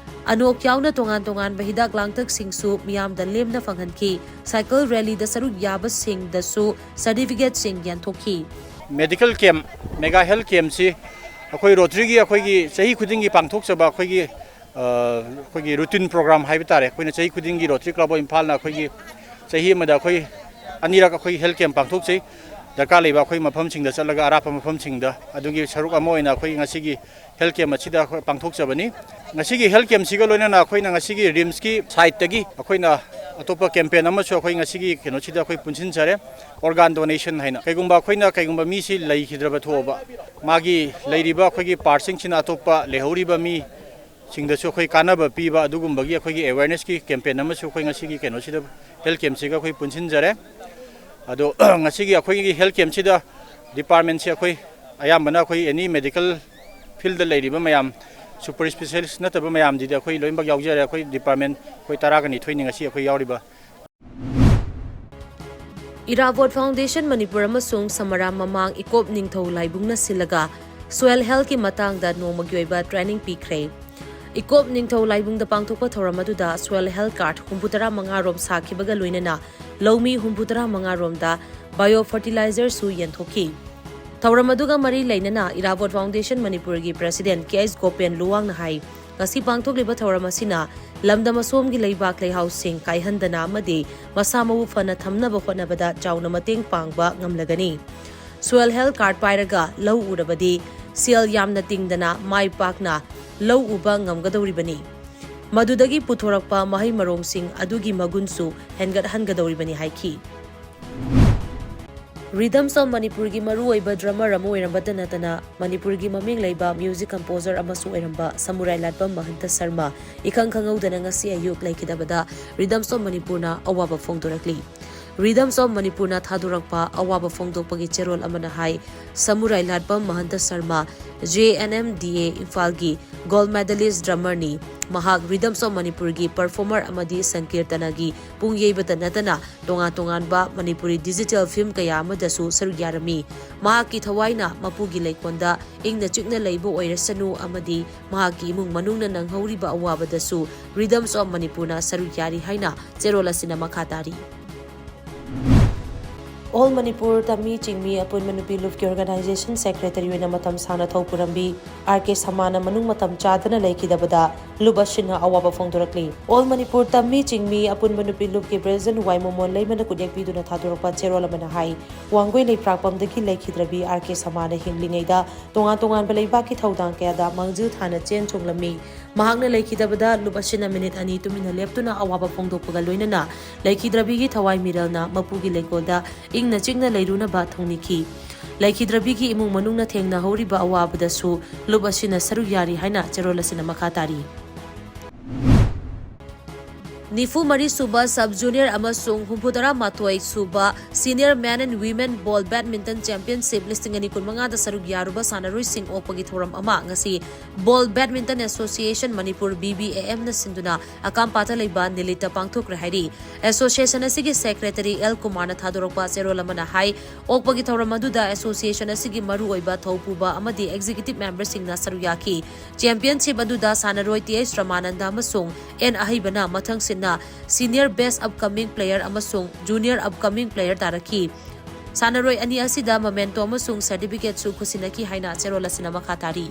ꯑꯅꯣꯛ ꯌꯥꯎꯅ ꯇꯣꯉꯥꯟ ꯇꯣꯉꯥꯟꯕ ꯍꯤꯗꯥꯛ ꯂꯥꯡꯊꯛꯁꯤꯡꯁꯨ ꯃꯤꯌꯥꯝꯗ ꯂꯦꯝꯅ ꯐꯪꯍꯟꯈꯤ꯫ ꯁꯥꯏꯀꯜ ꯔꯦꯂꯤꯗ ꯁꯔꯨꯛ ꯌꯥꯕꯁꯤꯡꯗꯁꯨ ꯁꯔꯇꯤꯐꯤꯀꯦꯠꯁꯤꯡ ꯌꯦꯟꯊꯣꯛꯈꯤ꯫ Medical camp, mega health camp ꯁꯤ ꯑꯩꯈꯣꯏ ꯔꯣꯇꯔꯤꯒꯤ ꯑꯩꯈꯣꯏꯒꯤ ꯆꯍꯤ ꯈꯨꯗꯤꯡꯒꯤ ꯄꯥꯡꯊꯣꯛꯆꯕ ꯑꯩꯈꯣꯏꯒꯤ ꯑ, ꯑꯩꯈꯣꯏꯒꯤ ꯔꯨꯇꯤꯟ ꯄ꯭ꯔꯣꯒ꯭ꯔꯥꯝ ꯍꯥꯏꯕ ꯇꯥꯔꯦ꯫ ꯑꯩꯈꯣꯏꯅ ꯆꯍꯤ ꯈꯨꯗꯤꯡꯒꯤ ꯔꯣꯇꯔꯤ ꯀ꯭ꯂꯕ ꯑꯣꯐ ꯏꯝꯐꯥꯜꯅ ꯑꯩꯈꯣꯏꯒꯤ ꯆꯍꯤ ꯑꯃꯗ ꯑꯩꯈꯣꯏ ꯑꯅꯤꯔꯛ ꯑꯩꯈꯣꯏ ꯍꯦꯜꯊ ꯀꯦꯝꯞ ꯄꯥꯡꯊꯣꯛꯆꯩ꯫ ꯗꯔꯀꯥꯔ ꯂꯩꯕ ꯑꯩꯈꯣꯏ ꯃꯐꯝꯁꯤꯡꯗ ꯆꯠꯂꯒ ꯑꯔꯥꯞꯄ ꯃꯐꯝꯁꯤꯡꯗ ꯑꯗꯨꯒꯤ ꯁꯔꯨꯛ ꯑꯃ ꯑꯣꯏꯅ ꯑꯩꯈꯣꯏ ꯉꯁꯤꯒꯤ ꯍꯦꯜꯊ ꯀꯦꯝꯞ ꯑꯁꯤꯗ ꯑꯩꯈꯣꯏ ꯄꯥꯡꯊꯣꯛꯆꯕꯅꯤ꯫ ꯉꯁꯤꯒꯤ ꯍꯦꯜꯊ ꯀꯦꯝꯞꯁꯤꯒ ꯂꯣꯏꯅꯅ ꯑꯩꯈꯣꯏꯅ ꯉꯁꯤꯒꯤ ꯔꯤꯝꯁꯀꯤ ꯁꯥꯏꯠꯇꯒꯤ ꯑꯩꯈꯣꯏꯅ ꯑꯇꯣꯞꯄ ꯀꯦꯝꯄꯦꯟ ꯑꯃꯁꯨ ꯑꯩꯈꯣꯏ ꯉꯁꯤꯒꯤ ꯀꯩꯅꯣꯁꯤꯗ ꯑꯩꯈꯣꯏ ꯄꯨꯟꯁꯤꯟꯖꯔꯦ꯫ ꯑꯣꯔꯒꯥꯟ ꯗꯣꯅꯦꯁꯟ ꯍꯥꯏꯅ ꯀꯩꯒꯨꯝꯕ ꯑꯩꯈꯣꯏꯅ ꯀꯩꯒꯨꯝꯕ ꯃꯤꯁꯤ ꯂꯩꯈꯤꯗ꯭ꯔꯕ ꯊꯣꯛꯑꯕ ꯃꯥꯒꯤ ꯂꯩꯔꯤꯕ ꯑꯩꯈꯣꯏꯒꯤ ꯄꯥꯔꯠꯁꯤꯡꯁꯤꯅ ꯑꯇꯣꯞꯄ ꯂꯩꯍꯧꯔꯤꯕ ꯃꯤ ꯁꯤꯡꯗꯁꯨ ꯑꯩꯈꯣꯏ ꯀꯥꯟꯅꯕ ꯄꯤꯕ ꯑꯗꯨꯒꯨꯝꯕꯒꯤ ꯑꯩꯈꯣꯏꯒꯤ ꯑꯦꯋꯦꯔꯅꯦꯁꯀꯤ ꯀꯦꯝꯄꯦꯟ ꯑꯃꯁꯨ ꯑꯩꯈꯣꯏ ꯉꯁꯤꯒꯤ ꯀꯩꯅꯣꯁꯤꯗ ꯍꯦꯜꯊ ꯀꯦꯝꯞꯁꯤꯒ ꯑꯩꯈꯣꯏ ꯄꯨꯟꯁꯤꯟꯖꯔꯦ꯫ ꯑꯗꯣ ꯉꯁꯤꯒꯤ ꯑꯩꯈꯣꯏꯒꯤ ꯍꯦꯜꯊ ꯀꯦꯝꯞꯁꯤꯗ ꯗꯤꯄꯥꯔꯠꯃꯦꯟꯁꯦ ꯑꯩꯈꯣꯏ ꯑꯌꯥꯝꯕꯅ ꯑꯩꯈꯣꯏ ꯑꯦꯅꯤ ꯃꯦꯗꯤꯀꯦꯜ ꯐꯤꯜꯗ ꯂꯩꯔꯤꯕ ꯃꯌꯥꯝ ꯁꯨꯄꯔ ꯏꯁꯄꯤꯁꯦꯂꯤꯁ ꯅꯠꯇꯕ ꯃꯌꯥꯝꯁꯤꯗꯤ ꯑꯩꯈꯣꯏ ꯂꯣꯏꯅꯃꯛ ꯌꯥꯎꯖꯔꯦ꯫ ꯑꯩꯈꯣꯏ ꯗꯤꯄꯥꯔꯠꯃꯦꯟ ꯑꯩꯈꯣꯏ ꯇꯔꯥꯒ ꯅꯤꯊꯣꯏꯅꯤ ꯉꯁꯤ ꯑꯩꯈꯣꯏ ꯌꯥꯎꯔꯤꯕ꯫ ꯏꯔꯥꯕꯣꯠ ꯐꯥꯎꯟꯗꯦꯁꯟ ꯃꯅꯤꯄꯨꯔ ꯑꯃꯁꯨꯡ ꯁꯃꯔꯥ ꯃꯃꯥꯡ ꯏꯀꯣꯞ ꯅꯤꯡꯊꯧ ꯂꯥꯏꯕꯨꯡꯅ ꯁꯤꯜꯂꯒ ꯁꯣꯏꯜ ꯍꯦꯜꯊꯀꯤ ꯃꯇꯥꯡꯗ ꯅꯣꯡꯃꯒꯤ ꯑꯣꯏꯕ ꯇ꯭ꯔꯦꯅꯤꯡ ꯄꯤꯈ꯭ꯔꯦ꯫ ꯏꯀꯣꯞ ꯅꯤꯡꯊꯧ ꯂꯥꯏꯕꯨꯡꯗ ꯄꯥꯡꯊꯣꯛꯄ ꯊꯧꯔꯝ ꯑꯗꯨꯗ ꯁꯣꯏꯜ ꯍꯦꯜꯊ ꯀꯥꯔꯗ ꯍꯨꯝꯐꯨꯇꯔꯥ ꯃꯉꯥ ꯔꯣꯝ ꯁꯥꯈꯤꯕꯒ ꯂꯣꯏꯅꯅ ꯂꯧꯃꯤ ꯍꯨꯝꯐꯨꯇꯔꯥ ꯃꯉꯥ ꯔꯣꯝꯗ ꯕꯥꯏꯑꯣ ꯐꯔꯇꯤꯂꯥꯏꯖꯔꯁꯨ ꯌꯦꯟꯊꯣꯛꯈꯤ꯫ ꯊꯧꯔꯝ ꯑꯗꯨꯒ ꯃꯔꯤ ꯂꯩꯅꯅ ꯏꯔꯥꯕꯣꯠ ꯐꯥꯎꯟꯗꯦꯁꯟ ꯃꯅꯤꯄꯨꯔꯒꯤ ꯄ꯭ꯔꯦꯁꯤꯗꯦꯟꯠ ꯀꯦ ꯑꯩꯆ ꯒꯣꯄꯦꯟ ꯂꯨꯋꯥꯡꯅ ꯍꯥꯏ, ꯉꯁꯤ ꯄꯥꯡꯊꯣꯛꯂꯤꯕ ꯊꯧꯔꯝ ꯑꯁꯤꯅ ꯂꯝꯗꯝ ꯑꯁꯣꯝꯒꯤ ꯂꯩꯕꯥꯛ ꯂꯩꯍꯥꯎꯁꯤꯡ ꯀꯥꯏꯍꯟꯗꯅ ꯑꯃꯗꯤ ꯃꯁꯥ ꯃꯎ ꯐꯅ ꯊꯝꯅꯕ ꯍꯣꯠꯅꯕꯗ ꯆꯥꯎꯅ ꯃꯇꯦꯡ ꯄꯥꯡꯕ ꯉꯝꯂꯒꯅꯤ꯫ ꯁꯣꯏꯜ ꯍꯦꯜꯊ ꯀꯥꯔꯗ ꯄꯥꯏꯔꯒ ꯂꯧ ꯎꯔꯕꯗꯤ ꯁꯦꯜ ꯌꯥꯝꯅ ꯇꯤꯡꯗꯅ ꯃꯥꯏ ꯄꯥꯛꯅ ꯂꯧ ꯎꯕ ꯉꯝꯒꯗꯧꯔꯤꯕꯅꯤ꯫ ꯃꯗꯨꯗꯒꯤ ꯄꯨꯊꯣꯔꯛꯄ ꯃꯍꯩ ꯃꯔꯣꯡꯁꯤꯡ ꯑꯗꯨꯒꯤ ꯃꯒꯨꯟꯁꯨ ꯍꯦꯟꯒꯠꯍꯟꯒꯗꯧꯔꯤꯕꯅꯤ ꯍꯥꯏꯈꯤ꯫ Rhythms of ꯃꯅꯤꯄꯨꯔꯒꯤ ꯃꯔꯨꯑꯣꯏꯕ drummer ꯑꯃ ꯑꯣꯏꯔꯝꯕꯇ ꯅꯠꯇꯅ ꯃꯅꯤꯄꯨꯔꯒꯤ ꯃꯃꯤꯡ ꯂꯩꯕ music composer ꯑꯃꯁꯨ ꯑꯣꯏꯔꯝꯕ ꯁꯃꯨꯔꯥꯏ ꯂꯥꯠꯄꯝ ꯃꯍꯟꯇ ꯁꯔꯃ ꯏꯈꯪ ꯈꯪꯍꯧꯗꯅ ꯉꯁꯤ ꯑꯌꯨꯛ ꯂꯩꯈꯤꯗꯕꯗ Rhythms of ꯃꯅꯤꯄꯨꯔꯅ ꯑꯋꯥꯕ ꯐꯣꯡꯗꯣꯔꯛꯂꯤ꯫ Rhythms of ꯃꯅꯤꯄꯨꯔꯅ ꯊꯥꯗꯣꯔꯛꯄ ꯑꯋꯥꯕ ꯐꯣꯡꯗꯣꯛꯄꯒꯤ ꯆꯦꯔꯣꯜ ꯑꯃꯅ ꯍꯥꯏ, ꯁꯃꯨꯔꯥꯏ ꯂꯥꯠꯄꯝ ꯃꯍꯟꯇ Sharma, J N M D A ꯏꯝꯐꯥꯜꯒꯤ gold medalist drummerꯅꯤ꯫ ꯃꯍꯥꯛ Rhythms of ꯃꯅꯤꯄꯨꯔꯒꯤ performer ꯑꯃꯗꯤ ꯁꯪꯀꯤꯔꯇꯅꯒꯤ ꯄꯨꯡ ꯌꯩꯕꯇ ꯅꯠꯇꯅ ꯇꯣꯉꯥꯟ ꯇꯣꯉꯥꯟꯕ ꯃꯅꯤꯄꯨꯔꯤ digital film ꯀꯌꯥ ꯑꯃꯗꯁꯨ ꯁꯔꯨꯛ ꯌꯥꯔꯝꯃꯤ꯫ ꯃꯍꯥꯛꯀꯤ ꯊꯋꯥꯏꯅ ꯃꯄꯨꯒꯤ ꯂꯩꯀꯣꯜꯗ ꯏꯪꯅ ꯆꯤꯛꯅ ꯂꯩꯕ ꯑꯣꯏꯔꯁꯅꯨ ꯑꯃꯗꯤ ꯃꯍꯥꯛꯀꯤ ꯏꯃꯨꯡ ꯃꯅꯨꯡꯅ ꯅꯪꯍꯧꯔꯤꯕ ꯑꯋꯥꯕꯗꯁꯨ Rhythms of ꯃꯅꯤꯄꯨꯔꯅ ꯁꯔꯨꯛ ꯌꯥꯔꯤ ꯍꯥꯏꯅ ꯆꯦꯔꯣꯜ ꯑꯁꯤꯅ ꯃꯈꯥ ꯇꯥꯔꯤ꯫ All ꯃꯅꯤꯄꯨꯔ ꯇꯝꯃꯤ ꯆꯤꯡꯃꯤ ꯑꯄꯨꯟꯕ ꯅꯨꯄꯤ ꯂꯨꯞꯀꯤ organization secretary ꯑꯣꯏꯅ ꯃꯇꯝ ꯁꯥꯡꯅ ꯊꯧ ꯄꯨꯔꯝꯕꯤ R K ꯁꯃꯥꯅ ꯃꯅꯨꯡ ꯃꯇꯝ ꯆꯥꯗꯅ ꯂꯩꯈꯤꯗꯕꯗ ꯂꯨꯞ ꯑꯁꯤꯅ ꯑꯋꯥꯕ ꯐꯣꯡꯗꯣꯔꯛꯂꯤ꯫ All ꯃꯅꯤꯄꯨꯔ ꯇꯝꯃꯤ ꯆꯤꯡꯃꯤ ꯑꯄꯨꯟꯕ ꯅꯨꯄꯤ ꯂꯨꯞꯀꯤ president ꯋꯥꯏ ꯃꯣꯃꯣꯟ ꯂꯩꯃꯅ ꯈꯨꯠꯌꯦꯛ ꯄꯤꯗꯨꯅ ꯊꯥꯗꯣꯔꯛꯄ ꯆꯦꯔꯣꯜ ꯑꯃꯅ ꯍꯥꯏ, ꯋꯥꯡꯒꯣꯏ ꯂꯩꯄ꯭ꯔꯥꯛꯄꯝꯗꯒꯤ ꯂꯩꯈꯤꯗ꯭ꯔꯕꯤ R K ꯁꯃꯥꯅ ꯍꯤꯡꯂꯤꯉꯩꯗ ꯇꯣꯉꯥꯟ ꯇꯣꯉꯥꯟꯕ ꯂꯩꯕꯥꯛꯀꯤ ꯊꯧꯗꯥꯡ ꯀꯌꯥꯗ ꯃꯥꯡꯖꯤꯜ ꯊꯥꯅ ꯆꯦꯟ ꯆꯣꯡꯂꯝꯃꯤ꯫ ꯃꯍꯥꯛꯅ ꯂꯩꯈꯤꯗꯕꯗ ꯂꯨꯞ ꯑꯁꯤꯅ ꯃꯤꯅꯤꯠ ꯑꯅꯤ ꯇꯨꯃꯤꯟꯅ ꯂꯦꯞꯇꯨꯅ ꯑꯋꯥꯕ ꯐꯣꯡꯗꯣꯛꯄꯒ ꯂꯣꯏꯅꯅ ꯂꯩꯈꯤꯗ꯭ꯔꯕꯤꯒꯤ ꯊꯋꯥꯏ ꯃꯤꯔꯦꯜꯅ ꯃꯄꯨꯒꯤ ꯂꯩꯀꯣꯜꯗ ꯏꯪꯅ ꯆꯤꯛꯅ ꯂꯩꯔꯨꯅꯕ ꯊꯧꯅꯤꯈꯤ꯫ ꯂꯩꯈꯤꯗ꯭ꯔꯕꯤꯒꯤ ꯏꯃꯨꯡ ꯃꯅꯨꯡꯅ ꯊꯦꯡꯅꯍꯧꯔꯤꯕ ꯑꯋꯥꯕꯗꯁꯨ ꯂꯨꯞ ꯑꯁꯤꯅ ꯁꯔꯨꯛ ꯌꯥꯔꯤ ꯍꯥꯏꯅ ꯆꯦꯔꯣꯜ ꯑꯁꯤꯅ ꯃꯈꯥ ꯇꯥꯔꯤ꯫ ꯅꯤꯐꯨ ꯃꯔꯤ ꯁꯨꯕ sub junior ꯑꯃꯁꯨꯡ ꯍꯨꯝꯐꯨ ꯇꯔꯥ ꯃꯥꯊꯣꯏ ꯁꯨꯕ senior men and women ball badminton championship ꯂꯤꯁꯤꯡ ꯑꯅꯤ ꯀꯨꯟꯃꯉꯥꯗ ꯁꯔꯨꯛ ꯌꯥꯔꯨꯕ ꯁꯥꯟꯅꯔꯣꯏꯁꯤꯡ ꯑꯣꯛꯄꯒꯤ ꯊꯧꯔꯝ ꯑꯃ ꯉꯁꯤ Ball Badminton Association Manipur, B B A M ꯅ ꯁꯤꯟꯗꯨꯅ ꯑꯀꯥꯝꯄꯥꯠꯇ ꯂꯩꯕ ꯅꯤꯂꯤꯠꯇ ꯄꯥꯡꯊꯣꯛꯈ꯭ꯔꯦ ꯍꯥꯏꯔꯤ꯫ Association ꯑꯁꯤꯒꯤ secretary L ꯀꯨꯃꯥꯔꯅ ꯊꯥꯗꯣꯔꯛꯄ ꯆꯦꯔꯣꯜ ꯑꯃꯅ ꯍꯥꯏ, ꯑꯣꯛꯄꯒꯤ ꯊꯧꯔꯝ ꯑꯗꯨꯗ association ꯑꯁꯤꯒꯤ ꯃꯔꯨꯑꯣꯏꯕ ꯊꯧꯄꯨꯕ ꯑꯃꯗꯤ executive member ꯁꯤꯡꯅ ꯁꯔꯨꯛ ꯌꯥꯈꯤ꯫ Championship ꯑꯗꯨꯗ ꯁꯥꯟꯅꯔꯣꯏ T H ꯔꯃꯥꯅꯟꯗ ꯑꯃꯁꯨꯡ N ꯑꯍꯩꯕꯅ ꯃꯊꯪ ꯁꯤꯟꯅ senior best upcoming player ꯑꯃꯁꯨꯡ junior upcoming player ꯇꯥꯔꯛꯈꯤ꯫ ꯁꯥꯟꯅꯔꯣꯏ ꯑꯅꯤ ꯑꯁꯤꯗ memento ꯑꯃꯁꯨꯡ certificate ꯁꯨ ꯈꯨꯠꯁꯤꯟꯅꯈꯤ ꯍꯥꯏꯅ ꯆꯦꯔꯣꯜ ꯑꯁꯤꯅ ꯃꯈꯥ ꯇꯥꯔꯤ꯫